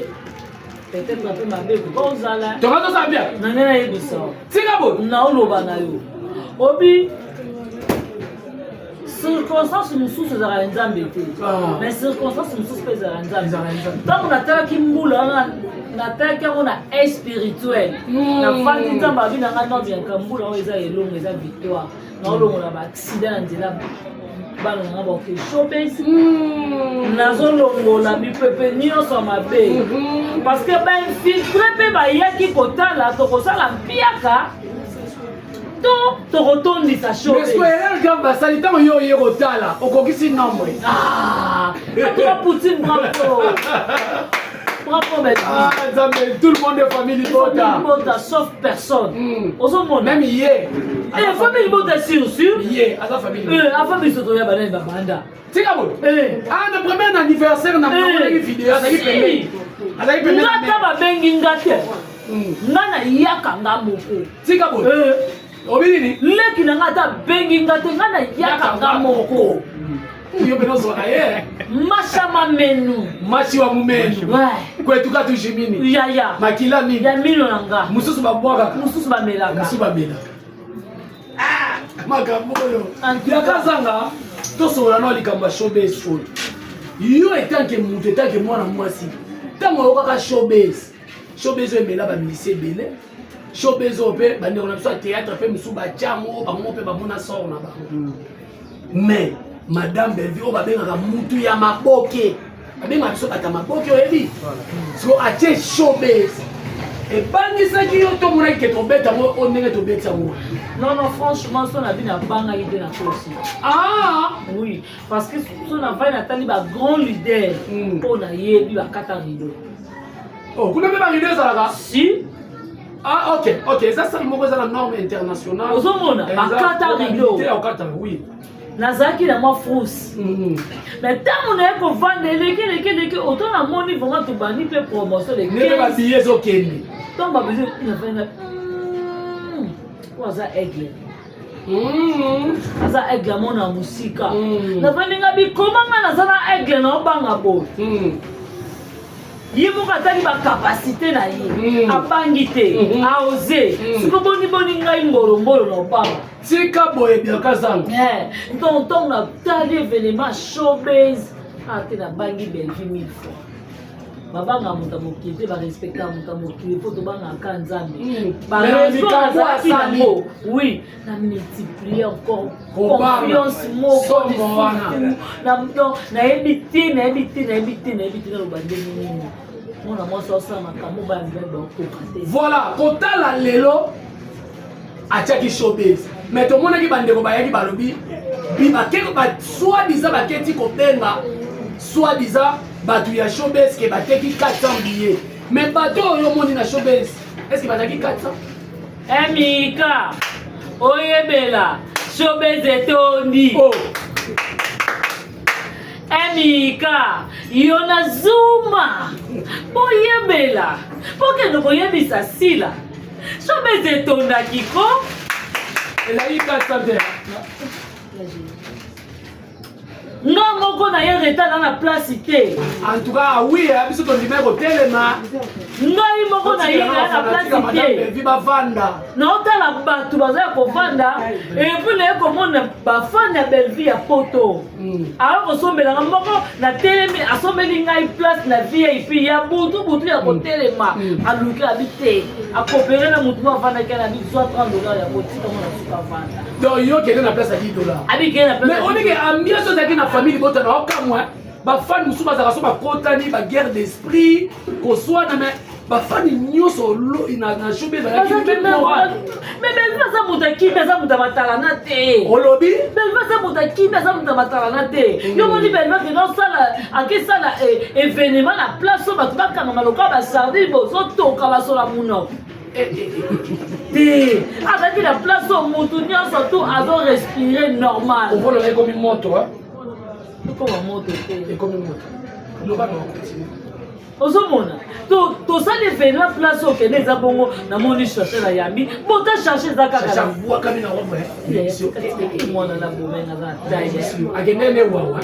peut-être mpe mabe ekoka ozala. Toka tozala bien. Na nde nayebisa. Tika boye. Naoloba na yo. Obi circonstance mosusu ezalaka ya nzambe te ah. mais circonstance mosusu mpe ezalaka ya nzambe ntango natalaki mbula wana natalaki yango na œil spirituel hmm. nafandi nzambe abi na ngai nobianka mbula oyo eza elongo eza victoire naolongola baaccident na nzela bana na ngai baoke showbase hmm. nazolongola mipepe nyonso ya mabe hmm. parce que bainfiltre mpe bayaki kotala tokosala mpiaka to tokotondisa show. Mais erreur grave basali ntango yo oye kotala okokisi nombre. Ah, toi Poutine bravo. Bravo Belgique. Ah, Nzambe, tout le monde est famille Libota. Famille Libota sauf personne. Mm. Ozomona. Même ye. Eh, famille Libota sûr sûr. Ye, aza famille. Eh, afa biso toya banani babanda. Tika boye. Eh. Ah, na premier anniversaire na monaki video azalaki pembeni. Azalaki pembeni. Nga ata babengi nga te. Nga nayaka nga moko. Tika boye. Eh. Obi nini? Leki na nga ata abengi nga te, nga nayaka nga moko. Yo mpe nozwaka ye. Masha mamenu. Mashi wa mumenu. Ouais. Kwetuka tushimini. Yaya. Makila mini. Ya mino na nga. Mosusu babwakaka. Mosusu bamelaka. Mosusu bamelaka. Ah, makambo oyo. Yaka zanga tosolola na likambo ya showbiz oyo. Yo etanke moto etanke mwana mwasi ntango oyokaka showbiz showbiz oyo emela bamisie ebele showbiz oyo mpe bandeko na biso ya théâtre mpe mosusu batya yango bango mpe bamona sort na bango hmm. mais madame Bellevue oyo babengaka mutu ya maboke babengaka biso bato ya maboke oyebi siko atie showbiz ebangisaki yo to omonaki ke tobeta yango oyo ndenge tobeti yango non non franchement so na bino abangaki te na kosi ah oui parce que so navai natali ba grand leader mpo hmm. nayebi bakata rideau Oh, kuna mpe barido ezalaka si ah ok ok eza sale moko eza na norme internationale ozomona bakata rido okata oui nazalaki na mwa frousse mm. mais ntango naye kovanda eleki eleki eleki oto namoni vraiment tobandi mpe promotion ndenge babiye ezokende ntango babiye nafanda hmm, oyo aza aigle mm. aza aigle amona mosika mm. nafandi nga bikoma nga naza na aigle naobanga boye ye moko atali bacapacité na ye mm. abangi te mm -hmm. aose mm. siko boniboni ngai mbolombolo na obanga tika boye bianka zango eh, donc ntango natali evenema showbase ate ah, nabangi bellevue mille fois babanga moto ya mokili te barespecta moto ya mokili mpo tobangaka nzambe mm. barazalaki nango oui na multiplier encore confiance moko donc nayebi te nayebi te nayebi te nayebi te naloba ndenge nini mwana mwasi asala makambo bana mibali bakokoka te voilà kotala lelo atiaki showbiz mais tomonaki bandeko bayaki balobi soit disant baketi kobenga soit disant bato ya showbiz ke bateki 400 billets mais bato oyo omoni na showbiz est ce que bazalaki 400 Emika oyebela showbiz etondi oh. Emika yo na zuma boyebela bokende koyebisa sila showbiz etondaki ko ezalaki 400 te Nga moko na ye retard na na place te. En tout cas, oui, hein, biso tondimaki kotelema. Ngai moko na ye na na place te. Vi bavanda. Naotala bato baza ya kovanda et puis naye komona bafani ya Bellevue ya poto. Hmm. Awa kosombelanga moko na telemi asombeli ngai place na VIP ya butu butu ya kotelema. Hmm. Aluki abi te. Akopere na motu moko avandaki na bi zwa 30 dollars ya kotika ngo na suka vanda. Donc yo kende na place ya 10 dollars. Abi kende na place. Mais on est que ambiance ozalaki na famille libota na okamwa bafani mosusu bazalaka so bakotani ba guerre d'esprit koswana mais bafani nyonso na shobe ezalaki mais belvi aza moto ya kimi aza moto ya matalana te olobi belvi aza moto ya kimi aza moto ya matalana te mm. yo moni belvi akende osala akesala eh, événement na place oyo bato bakangama lokola basardine bozotoka basola monoko te azalaki na place oyo motu nyonso tu azo respire normal okolona ekomi moto. Ekoma moto te. Ekomi moto. Loba na continue. Ozomona tosali événement place okende eza bongo namoni cherche na yambi bota cherche eza kaka na robe mwana na bomenga aza na taille akende ne wawa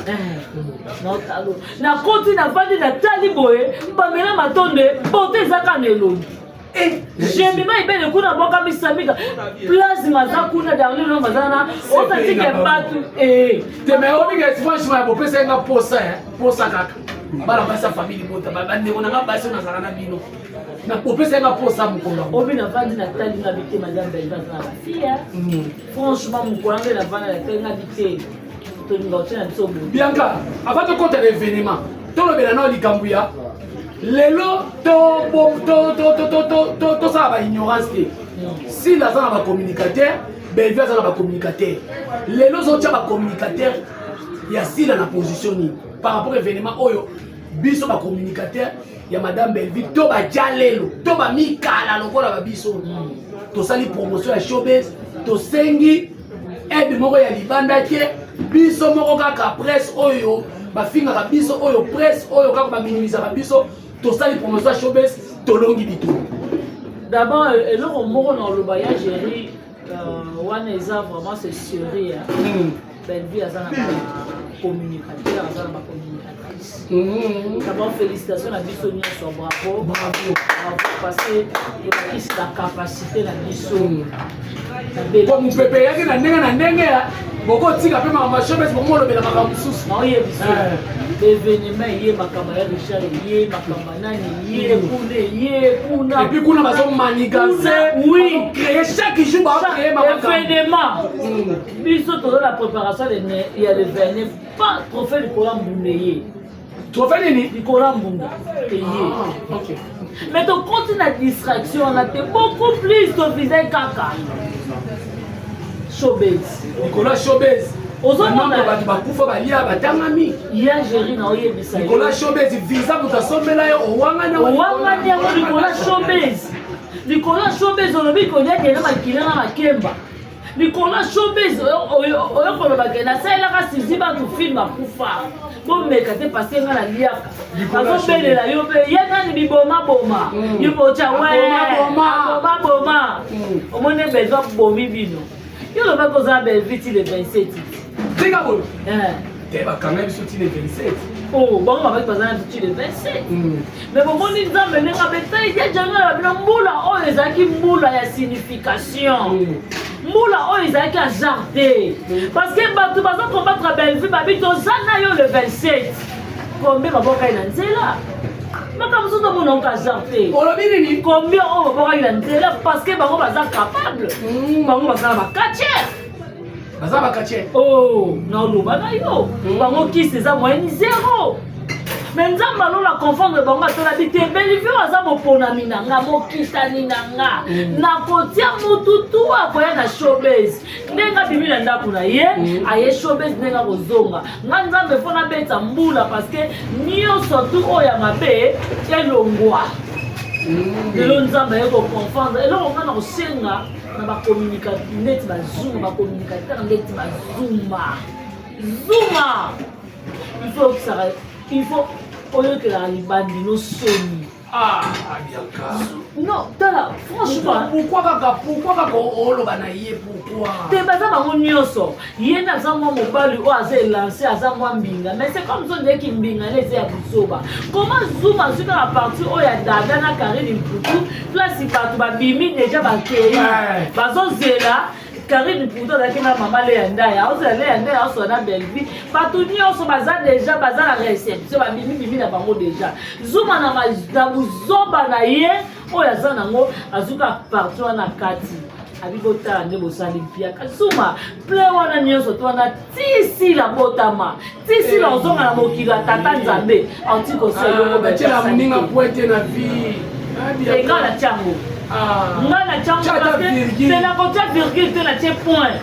naotalo nakoti navandi natali boye bamela matonde bota eza kaka na elongi jemima ibele kuna bwaka misamika plasma aza kuna darlin oyo baza na otatike bato te mais obika franchement bopesa nga posa posa kaka bana basi ya famille libota bandeko na nga basi oyo nazala na bino opesa nga posa mokolo yango obi navandi natali nga bite madame belva aza na bafille franchement mokolo yango navanda natali nga bite tolinga otie na biso boye Bianca avant tokota na événement tolobela nao likambo ya lelo tosala ba ignorance te sila aza na bacommunicateur Bellevue aza na bacommunicateur lelo ozotya bacommunicateur ya sila na position nini par rapport événement oyo biso bacommunicateur ya madame Bellevue to baja lelo to bamikala lokola babiso tosali promotion ya showbase tosengi aide moko ya libanda te biso moko kaka presse oyo bafingaka biso oyo presse oyo kaka baminimisaka biso tosali promotion ya showbase tolongi bitumba. D'abord eloko moko na oloba ya Jerry wana eza vraiment c'est sérieux. Bellevue aza na bacommunicateur aza na bacommunicatrice. D'abord félicitations na biso nyonso, bravo bravo bravo, parce que elakisi la capacité na biso. Po mopepe eyaki na ndenge na ndenge ya bokotika mpe makambo ya showbase bokomolobela makambo mosusu. Naoyebisa événement eye, makambo ya Richard eye, makambo ya nani ye kuna eye kuna. Et puis kuna bazomanigancer, créer chaque jour, bacréer événement. Biso toza na préparation ya le 29 pas trophée likolo ya mbunda eye. Trophée nini? Likolo ya mbunda eye. Mais tokoti na distraction wana te, beaucoup plus tovise kaka showbase. Likolo ya showbase. Ozomona bato bakufa balia batangami. Ya Géri, na oyebisa. Likolo ya showbase, visa moto asombela yo, owangani. Owangani yango likolo ya showbase. Likolo ya showbase olobi kolia kende makila na makemba. Likolo ya showbase oyo kolobake nasalelaka sizi bato film akufa, bomeka te parce nga naliaka. Azobelela yo mpe ye nani bibomaboma yo mpe otya we abomaboma. Omoni besoin bomi bino. Yo olobaki oza Bellevue ti le 27. Tika boye te, bakanga biso ti le 27. Oh, bango babaki baza na biso ti le 27, mais bomoni Nzambe ndenge abeta ye jango na bino. Mbula oyo ezalaki mbula ya signification, mbula oyo ezalaki hasard te, parce que bato baza combattre Bellevue babi toza na yo le 27. Combien babwakaki na nzela? Makambo mosusu tomona onka hasard te. Olobi nini? Combien oyo babwakaki na nzela? Parce que bango baza capable, bango baza na bacatcheurs. Baza bacatcheurs. Oh, naoloba na yo, bango kisi eza moyenne zéro, mais Nzambe alola confondre bango. Atolabi te Bellevue aza moponami na nga, mokitani na nga, nakotia mutu tu akoya na showbase. Ndenge abimi na ndako na ye aye showbase, ndenge akozonga, nga Nzambe fo nabeta mbula, parce que nyonso tu oyo ya mabe elongwa. Lelo Nzambe aye koconfondre eloko. Nga na kosenga na bacommunicateur neti bazuma, bacommunicateur ndeti bazuma zuma, il faut okisaka, il faut oyokelaka libandi no soni. Ah, Bianca. Non, tala, franchement. Pourquoi kaka, pourquoi kaka oloba na ye, pourquoi? Te, baza bango nyonso. Ye nde aza mwa mobali oyo aza élance, aza mwa mbinga, mais c'est comme so ndeki mbinga nde eza ya buzoba. Comment Zuma azwi kaka parti oyo ya Dada na Karine Mputu, place bato babimi déjà, bakei bazozela Karine Mputu azalaki na mama Leya Ndaya, aozela Leya Ndaya aosola na Bellevue. Bato nyonso baza déjà, baza na réception, babimi bimi na bango déjà. Zuma na buzoba na ye oyo aza nango azwi kaka parti wana kati abi botala nde bosali mpiaka. Zuma plein wana nyonso to wana tisila botama, tisila ozonga na mokili ya tata Nzambe auti kosala eloko. Batiela moninga pointe na vie. Nga na tiango, nga na tiango te, nakotia virgule te, natie point.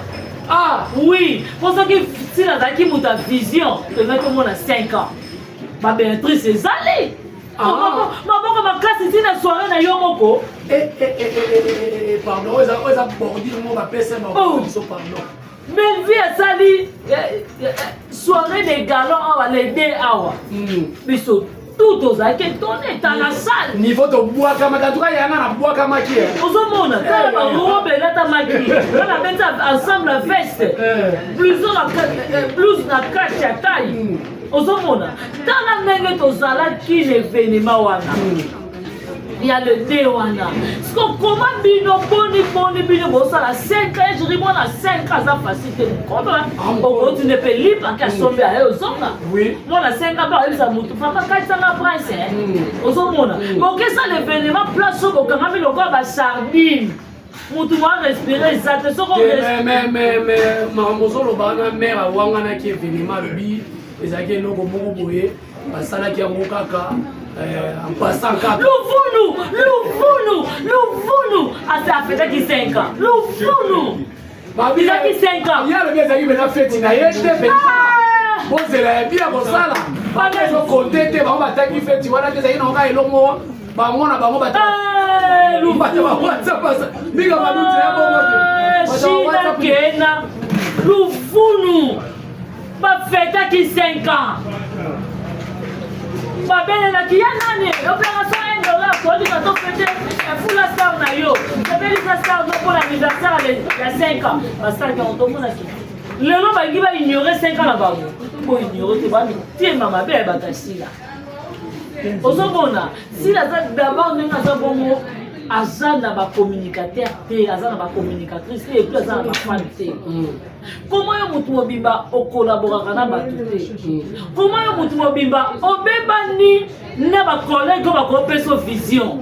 Oui, mpo soki sila azalaki moto ya vision, tozalaki tomona 5 ans babéatrice ezali maboko makasi ntina soirée na yo moko. Pardon, oyo eza bordure mo bapesa biso, pardon. Bellevue asali. Soirée de galon awa le deux awa. Biso tout tozalaki étonné tala salle. Niveau tobwakamaki en tout cas yanga nabwakamaki. Ozomona tala barobe elatamaki tala benza ensemble ya veste blouse na kati ya taille. Ozomona tala ndenge tozalaki na événement wana. Ya le de wana siko koma bino boni boni bino bosala 5 ans jiri mwana 5 ans aza facile te mokolo okotinde mpe lipaki asombi aye ozonga mwana 5 ans mpe ayebisa motu papa katisanga prince ozomona bokesala événement place oyo bokangami lokola basardine motu mwa respire eza te soko makambo ozoloba wana mare awanganaki événement alobi ezalaki eloko moko boye basalaki yango kaka en passant kaka luvunu luvunu luvunu ase afetaki 5 ans luvunu ezalaki 5 ans ye alobi ezalaki mpena feti na ye te mpenza bozela ya bia kosala bango ezokonte te bango bataki feti wana te ezalaki nango kaka elongo bango na bango bato bawhatsapp mbika maluti ya bongo te shina kena luvunu bafetaki 5 ans babelelaki ya nani opération 1 dollar tolinga tofete efula star na yo tobelisa star no mpona anniversaire ya 5 ans basalaki yango tomonaki lelo balingi baignore 5 ans na bango boignore te bamitema mabe ya bato ya sila ozomona sila aza d'abord ndenge aza bongo aza na bacommunicateur te aza na bacommunicatrice te epuis aza na bafane te. Comment yo mutu mobimba okolaboraka na bato te? Comment yo mutu mobimba obebani na ba collègues oyo bakopesa vision?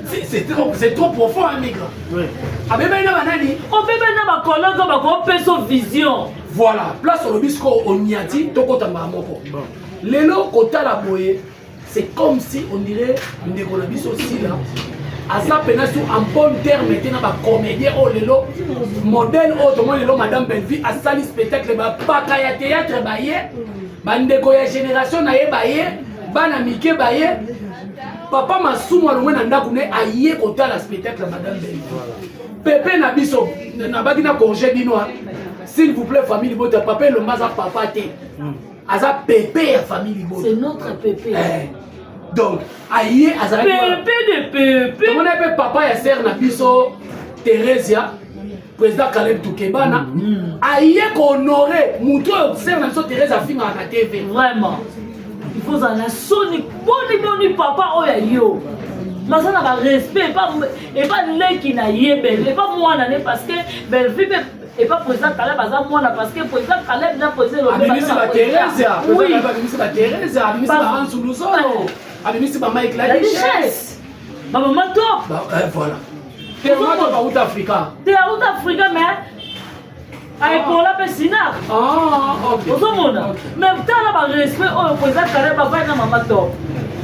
C'est trop, c'est trop profond, hein, Migra. Oui. Abebani na banani? Obebani na ba collègues oyo bakopesa vision. Voilà, place olobi sikoyo onyati tokota mbala moko. Lelo kotala boye C'est comme si on dirait ndeko na biso Sila aza pena sur en bon terme te na ba comédien oyo lelo modèle oyo tomoni lelo madame Bellevue asali spectacle bapaka ya théâtre baye bandeko ya génération na ye baye bana mike baye papa masumu alongwe na ndako ne aye kotala spectacle ya madame Bellevue pepe na biso nabaki na congé bino s'il vous plaît famille libota papa elomba aza papa te aza pepe ya famille libota c'est notre pepe eh. Donc aye azalaki pepe de pepe tomona mpe papa ya sere na biso Theresia président Caleb Tukebana aye kohonore motu oyo sere na biso Theresia afingaka na TV vraiment il faut ozala na soni boni boni papa oyo ya yo naza na barespect epa leki na ye belle epa mwana ne parce que Bellevue mpe epa président Caleb aza mwana parce que président Caleb na président Elombe abimisi baza ba na Theresia oui abimisi ba Theresia abimisi ba Ansu Luzolo abimisi ba Mike la la Duchesse duchesse ba maman top ba voilà Tellement to ba Out Africa te ya Out Africa mais aekola mpe sinar ah ok ozomona mais tala barespect oyo président Caleb avandi na mama top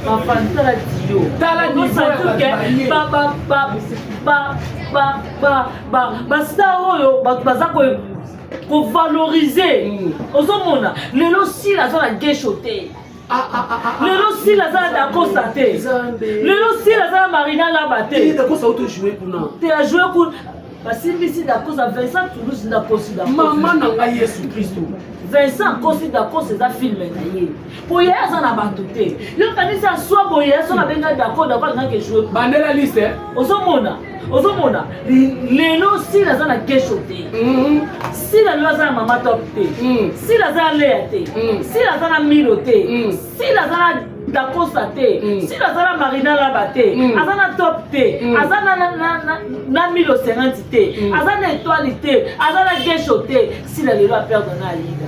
bafandi tala dio Tala niveau ya bato baye. Bastar oyo bato baza kovalorize ozomona lelo sila aza na gesho te lelo sila aza na dakosa te lelo sila aza na marina laba te Dakosa auto jouer kuna te ajoue kuna basimbisi dakosa Vincent Toulouse ndakosi dakosa mama na ngai Yesu Kristo Vincent akosi dakosa eza filme na ye po ye aza na bato te yo kanisi aswa boye ye soki abenga dako dako alingaki ejoue bandela liste ozomona ozomona lelo sila aza na kesho te sila lelo aza na mama top te sila aza na lea te sila aza na milo te sila aza na dakosa te sila aza na marina laba te aza na top te aza na milo 50 te aza na étoile te aza na gesho te sila lelo aperdre na aida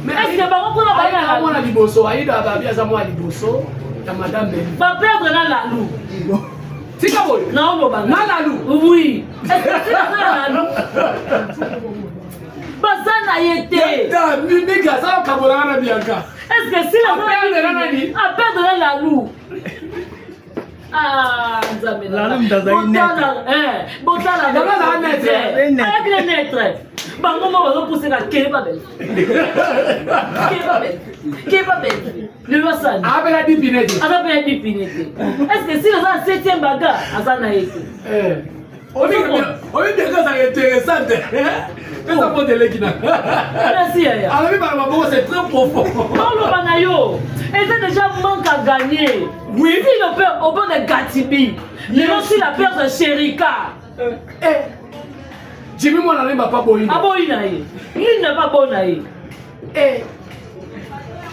Mais est-ce que bango kuna Aïda mwana liboso Aïda babi aza mwana liboso ya madame Bellevue baperdre na lalu tika boye naoloba na lalu oui est-ce que sila aza na lalu baza na ye te mingi aza okabolaka na Bianca est-ce que sila Aperdre na nani? aperdre na lalu Ah, nzambe na Lalu mutu azali Botala, eh, botala Lalu azalaka neutre. Ayaki na neutre bango mo bazopuseka keba bel keba bel keba bel lelo asali abela dipine te aza mpe ya dipine te est ce que sila aza na septième baga aza na ye te oyo Bianca azalaka intéressante. Pesa mbote eleki na. Merci yaya. Alobi bana maboko c'est très profond. Oloba na yo. Eza déjà manque à gagner. Oui. Si le père au bord de Gatibi. Lelo si la père de Sherika. Eh. Jimmy mwana lemba pa boyi. Aboyi na ye. Nini na pa boyi na ye. Eh.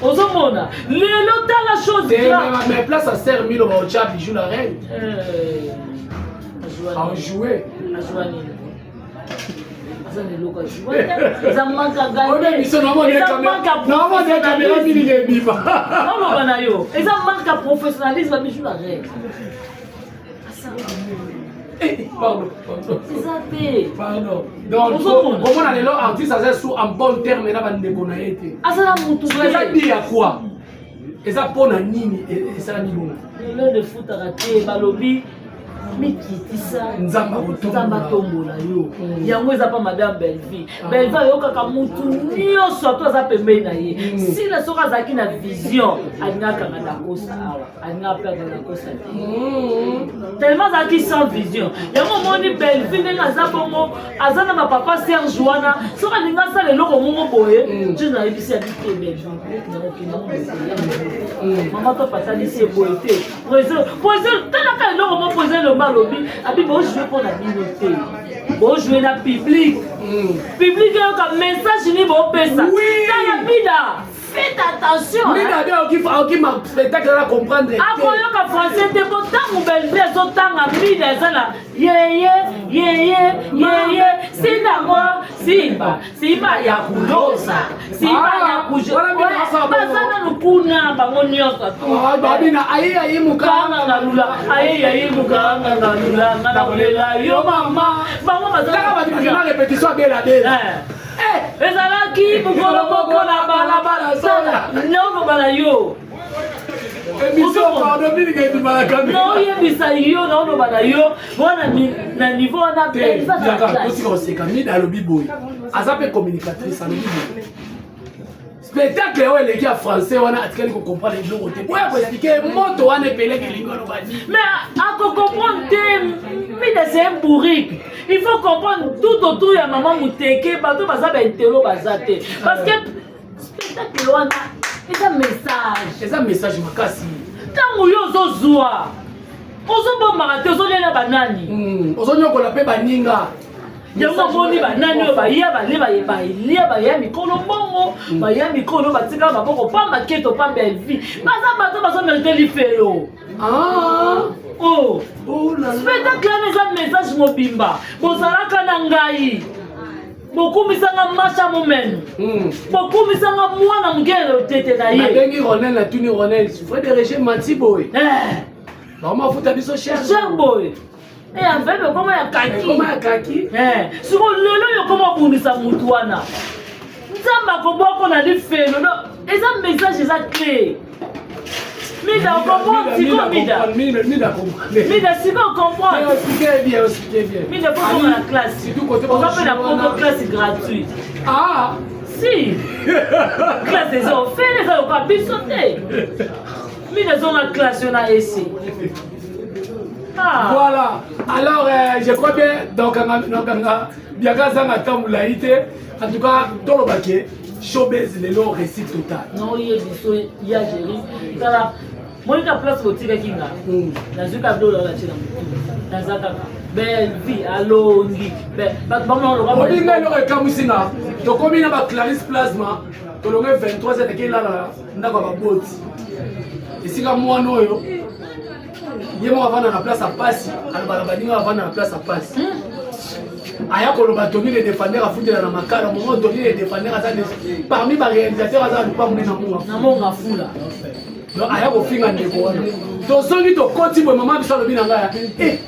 Ozomona. Lelo tala chose grave. Mais place à Serre Milo ba otya bijou la reine. Eh. En jouer. Azwa nini? Aza na eloko azwa te. Eza manque à gagner. Eza manque à professionnalisme. Oloba na yo. Eza manque à professionnalisme bijou la reine. Eh, pardon, pardon. Eza te. Pardon. Donc, komona lelo artiste aza sous en bon terme na bandeko na ye te. Aza na mutu te. Eza di ya quoi? Eza mpo na nini esalami bongo? Lelo nde efutaka te balobi mikitisa nzambe atombola yo mm. yango eza mpa madame bellevie ah. bellevie ayokaka mutu nyonso ato aza pembeni na ye mm. sila soki azalaki na vision alingaka kanga dakosa awa alinga mpe azala kosa te mm. tellement azalaki sans vision yango omoni bellevie ndenge aza bongo aza na bapapa serge wana soki alingi asala eloko moko boye mm. ti nayebisi ya bite bellevie mm. mama to patalisi ye boye te président talaka eloko moko président elomba alobi abi bojoue mpo na bino te bojoue na public public eyoka message nini bopesa tala bida Faites attention. Mina bien oki oki ma spectacle la comprendre. Akoyoka français te po tango Bellevue azotanga Mida eza na yeye yeye yeye sinda ngo simba simba ya kulosa simba ya ah, kujo baza nanu kuna bango nyonso ah, babina aye aye mukanga ngalula aye aye mukanga ngalula nga nakolela yo mama bango baza kaka bato bakenda repetition abela bela eh. Eh, ezalaki mokolo moko na balabala naoloba na yo naoyebisa yo naoloba na yo wana na niveau wana tosika koseka mida alobi boye aza mpe communicatrice alobi boye spectacle oyo eleki ya français wana atikali kocomprendre eloko te boya koexplike moto wana epeleki elingi oloba nini mais akocomprendre te mida c'est un bourrique il faut comprendre tout autour ya mama muteke bato baza baintelo baza te parce que spectacle wana eza message eza message makasi ntango yo ozozwa ozobombaka te ozolela banani hmm, ozonyokola mpe baninga yango omoni banani oyo baya balie balia baya mikolo mbongo hmm. baya mikolo batikala maboko pamba keto pamba elvi baza bato bazomerite lifelo ah. oh. oh spectacle wana eza message mobimba bozalaka na ngai bokumisanga masha momene hmm. bokumisanga mwana moke tete na ye nabengi ronel natuni ronel frede rege mati boye eh. bamafuta biso cher cher boye Eh, avebe okoma ya kaki ekoma ya kaki eh, siko lelo oyo okoma obundisa motu wana nzambe akobwako na lifelo no eza message eza clé mida ocomprendre siko mida mida siko ocomprendre mida po okoma na classe oza mpe na poto classe gratuite ah. si classe eza ofele eza lokola biso te mida ezonga classe yo na ese Ah. Voilà. Alors, euh, je crois bien, donc, nga biaka azanga ata molai te. En tout cas, toloba ke showbiz lelo réussite totale. Non, ye biso ya Jerry. Tala, monika place botikaki nga. Hmm. Nazwi ka dola la tina mutu. Naza kaka. Belle vie alongi. Bato bamona loka. Obi ngai eloko ekamwisi nga. Tokomi na ba Clarisse Plasma, tolonge 23 heures tokelala ndako ya baboti. Esika mwana oyo ye moko avanda na place ya pasi aloba na baninga avanda na place ya pasi hmm. aya koloba tony le defender afutela na makala mongo tony le defender aza parmi baréalisateur aza na lupango nde na monga fula donc aya kofinga ndeko wana tozongi tokoti boye mama biso alobi na ngai eh,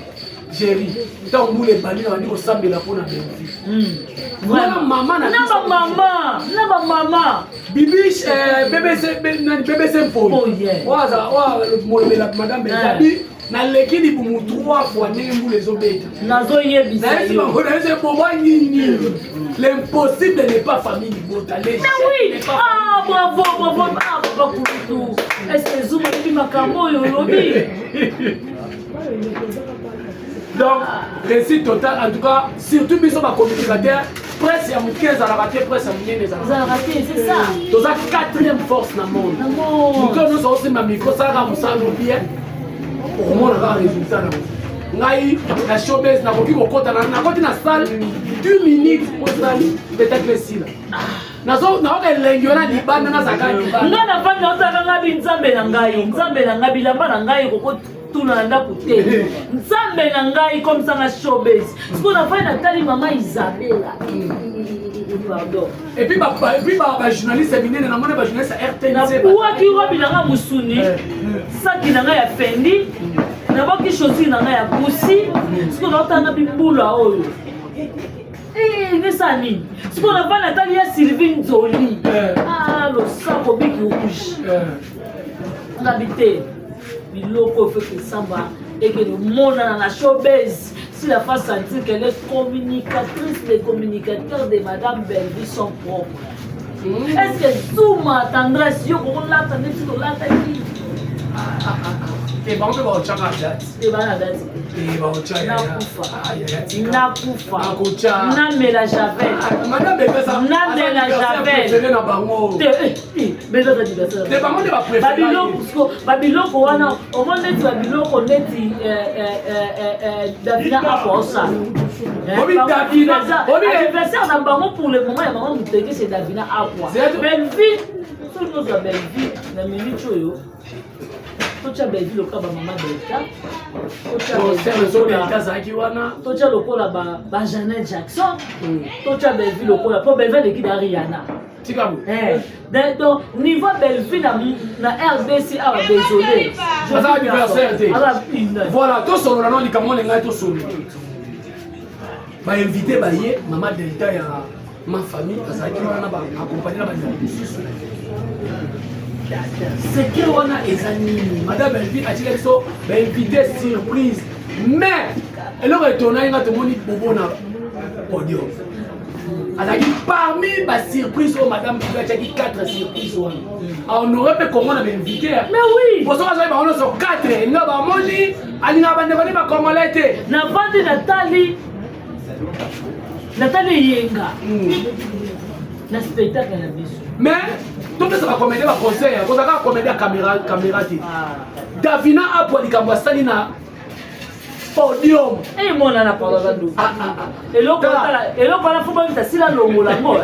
Jerry ntango mbula ebandi na bandi kosambela mpo na Bellevue hmm. wana mama na bamama na bamama bibiche eh, bbc nani bbc mponi oh, oyo azala oyo molobela madame Bellevue eh. naleki libumu trois fois ndenge mbula ezobeta nazoyebisa yo nayebisi boba nini l'impossible n'est pas famille libota mais oui ah bravo bravo ah papa kulutu est ce que zuma yebi makambo oyo olobi Donc, réussite totale, en tout cas, surtout biso ba communicateur, Presse ya moke ezalaka te, presse ya monene ezalaka te, c'est ça. Toza quatrième force na monde. Moto nyonso osimba micro, salaka mosala no bien, okomona kaka résultat nango. Ngai na showbase nakoki kokota, nakoti na salle 2 minutes, osali spectacle esila. Naoka elengi wana libanda, nazalaka libanda. Ngai navandi, naotaka ngai bi nzambe na ngai, nzambe na ngai, bilamba na ngai ekokotuna na ndako te. Nzambe na ngai komisanga showbase. Sikoyo nafandi, natali mama Isabela, pardon. Et puis bajournaliste minene, namoni bajournaliste ya RTNC. Nabwaki robe na ngai mosuni, saki na ngai ya Fendi, nabwaki chaussure na ngai ya Gucci. Sikoyo naotanga bibula oyo nesala nini? Sikoyo navandi, natali ya Sylvie Nzoli, losako biki rouge. Ngabi te, biloko oyo feke esamba ekende omonana na showbase. Si la face sentir qu'elle est communicatrice, les communicateurs de Madame Bellevue sont propres. Est-ce que Zuma Tendresse yo kokolata nde biso tolataki? Te, bango mpe bakotyaka date. Te, bana date. Te, bakotya. Nakufa, nakufa, namela javel. Madame Bellevue namela javel préféré na bango. Te, beza te, bango nde bapréféré. Babiloko wana omoni neti babiloko neti Davina apo osala anniversaire na bango. Pour le moment ya mama Moteke, c'est Davina Akwa. Bellevue, soki tozwa Bellevue na minute oyo, totya Bellevue lokola bamama Delta. Azalaki wana. Totya lokola ba Janet Jackson, totya Bellevue lokola, mpo Bellevue aleki da Rihanna. Tika boye. Donc niveau Bellevue na RDC awa, désolé. Aza anniversaire te. Voilà, tosolola no likambo na ngai, tosolola. Bainvité baye, mama Delta ya ma famille azalaki wana, baaccompagne na bandeko mosusu. Secret wana eza nini? Madame Bellevue atika biso bainvité surprise, mais eloko etonaki nga, tomoni Bobo na podium, azalaki parmi basurprise oyo madame Bellevue atiaki. 4 surprise wana ahonore mpe Kongo na bainvité. Mais oui. Poso azali bango nyonso 4 nga bamoni alingaka bandeko nde bacongolais te. Navandi, natali, natali eyenga na spectacle na biso. Mais topesa bacomédien baconseil, kozala kaka comédien ya caméra, caméra te. Davina Apwa, likambo asali na podium. Emonana, pardon, aza ndoki. Eloko wana fo babita sila longola yango,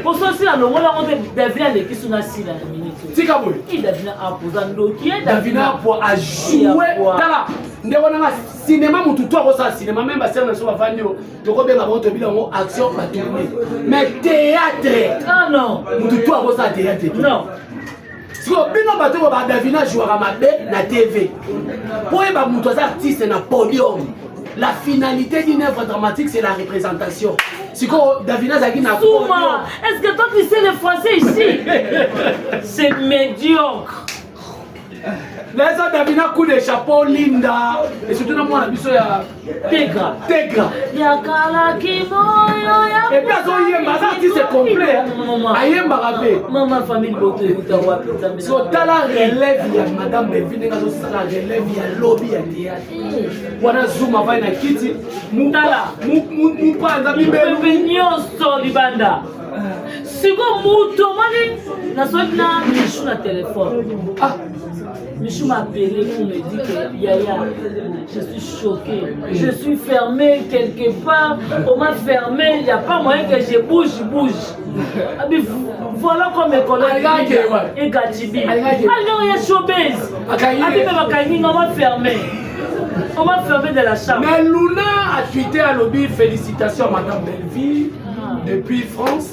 poso sila longola yango te. Davina aleki so na sila na minute. Tika boye. I Davina Apwa oza ndoki. Davina Apwa ajoue. Tala ndeko nanga, cinéma, motu to akosala cinéma, même basere na biso bavandi oyo, tokobenga bango, tobila yango action, batourne. Mais théâtre, ah non, motu to akosala théâtre te. Non. Sikoyo bino bato oyo badavina jouaka mabe na TV, mpo oyeba moto aza artiste na podium, la finalité d'une œuvre dramatique, c'est la représentation. Sikoyo Davina azalaki na Souma, est-ce que toi tu sais le français ici? C'est médiocre. Leza Davina, coup de chapeau, Linda, et surtout na mwana biso ya Tegra. Tegra. Yakalaki moyo ya Et puis azoyemba, aza artiste complet, ayembaka mpe. Mama famille boto ekuta wapi, Nzambe? So tala relève ya madame Bellevue, ndenge azosala relève ya lobi ya théâtre wana. Zuma vai na kiti. Tala. Mupanza mibelu. Pepe nyonso libanda. Siko moto omoni, nasoki na Michu na telefone. Ah. Michou m'a appelé pour me dire que Yaya, je suis choqué. Je suis fermé quelque part. On m'a fermé. Il n'y a pas moyen que je bouge, je bouge. Ah, mais voilà comme mes collègues et Gachibi. Alors il y a showbiz. Ah, mais on m'a fermé. On m'a fermé de la chambre. Mais Luna a tweeté à lobby félicitations à Madame Bellevue depuis France.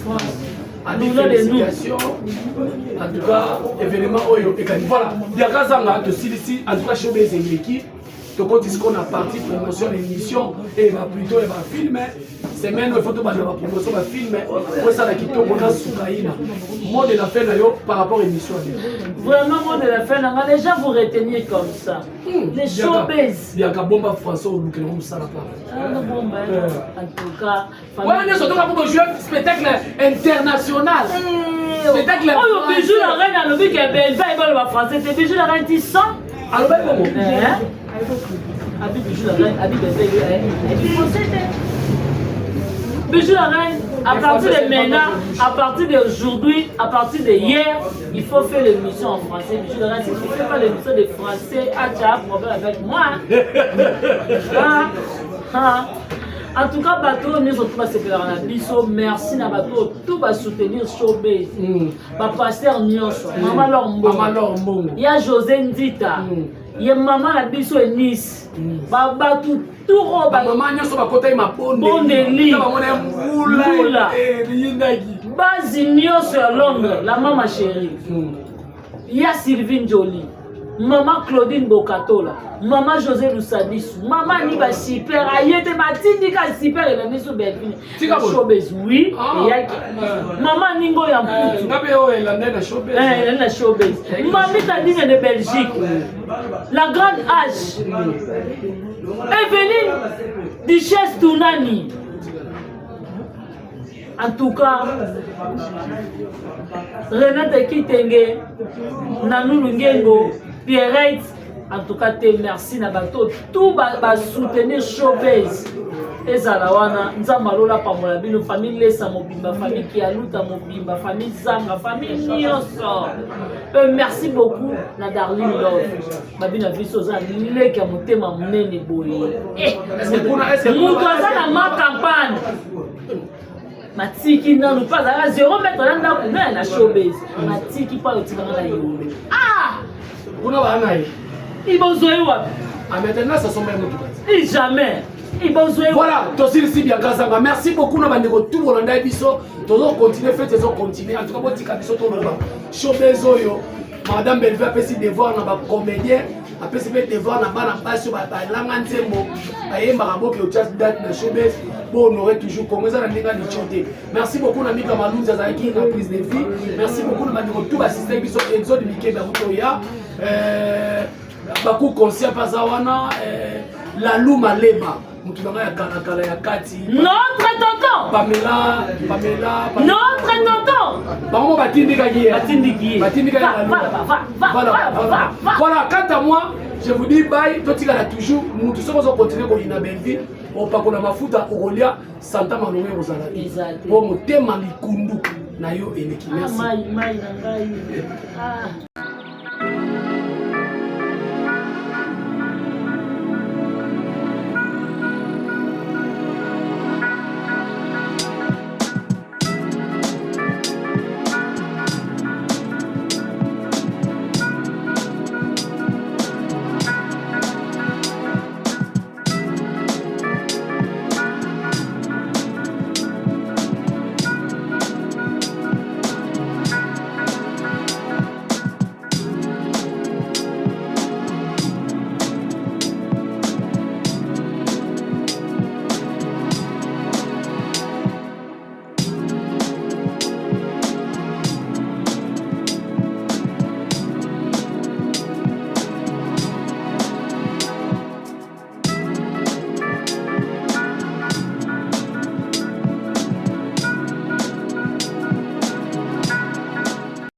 Abi félicitations. En tout cas, événement oyo ekani. Voilà, Biaka Zanga tosilisi. En tout cas, showbiz eleki. Tokoti sikoyo na partie promotion na émission e ba plutôt ya bafilm. Semaine oyo faut tobanda bapromotion bafilm po esala kitoko. Na suka ina mot de la fin na yo par rapport émission ya. Vraiment, mot de la fin, les gens vous retenir comme ça. Les showbiz. Biaka bomba français, olukelango mosala pa. Ah, non, bon, ben, en tout cas. Wana nyonso toka mpo bojue spectacle international, spectacle. Oyo Bijou la reine alobi ke Belva ebaloba français te. Bijou la reine ti 100. Alobaki bongo. Abi Bijou la reine, abi Belva ebi français te. Bijou la reine, à partir de maintenant, à partir d'aujourd'hui, à partir de hier, il faut faire l'émission en français. Bijou la reine, si tu ne fais pas l'émission de français, ah, tu as un problème avec moi. Ah, ah. En tout cas, bato oyo nyonso to basepelaka na biso, merci na bato oyo to basoutenir showbase. Bapasteur nyonso, mama Lor Mbongo, ya José Nzita, ye mama na biso Enise, babato turo bamama nyonso bakotaki mabondeli bamona ya mbula eyindaki base nyonso ya Londres, la mama chérie, ya Sylvie Njoli, mama Claudine Bokatola, mama José Lusadisu, mama ni ba super aye te batindika super elandi so Belvine showbiz oui eyaki mama ningo ya mputu ngabe oyo elandi na showbiz elandi na showbiz mami Tandine de Belgique, la grande H, Evelyne Duchesse Tunani. En tout cas, Renate Kitenge, Nanou Ngengo, Pierrette, en tout cas, te merci na bato tout ba, ba soutenir showbiz. Ezala wana nzambe alola pambola bino famille Lesa mobimba, famille Kialuta mobimba, famille Zanga, famille nyonso. Merci beaucoup na Darling Love. Babina biso oza leki ya motema monene boye. Moto aza na ma campagne matiki nanu mpe azalaka 0 mètre na ndako naye na showbiz matiki mpo ayotikanga na yolo. Ah, kuna baa na ye ibozwa ye wapi? Ah, maintenant ça somba ye motuka. I jamais ibozwa ye. Voilà, tosilisi Bianca Zanga. Merci beaucoup na bandeko tout bolanda biso. Tozo continuer fête, ezo continuer. En tout cas botika biso toloba showbiz oyo. Madame Bellevue apesi devoir na bacomédien, apesi mpe devoir na bana basi oyo balanga nzembo, bayembaka boke otya date na showbiz bo honorer toujours Congo. Eza na ndenge ya litio te. Merci beaucoup na Mika Malunzi azalaki na prise de vie. Merci beaucoup na bandeko tout basistaki biso, Exode Mikebe akuti oya, Baku conscient mpe aza wana, Lalu Maleba motu na ngai ya kalakala ya kati. Notre tonton Pamela, Pamela, notre tonton. Bango mo batindikaki ye. Batindiki ye. Batindikaki. Va, va, va, va, Voilà, va, voilà. va, va. Voilà, quant à moi, je vous dis bye. Totikala toujours mutu soki ozokontinue koyina Bellevue, opakola mafuta okolia santa malongo ekozala te. Eza te. Po motema likundu na yo eleki. Ah, Merci. mai mai na ngai. Ah.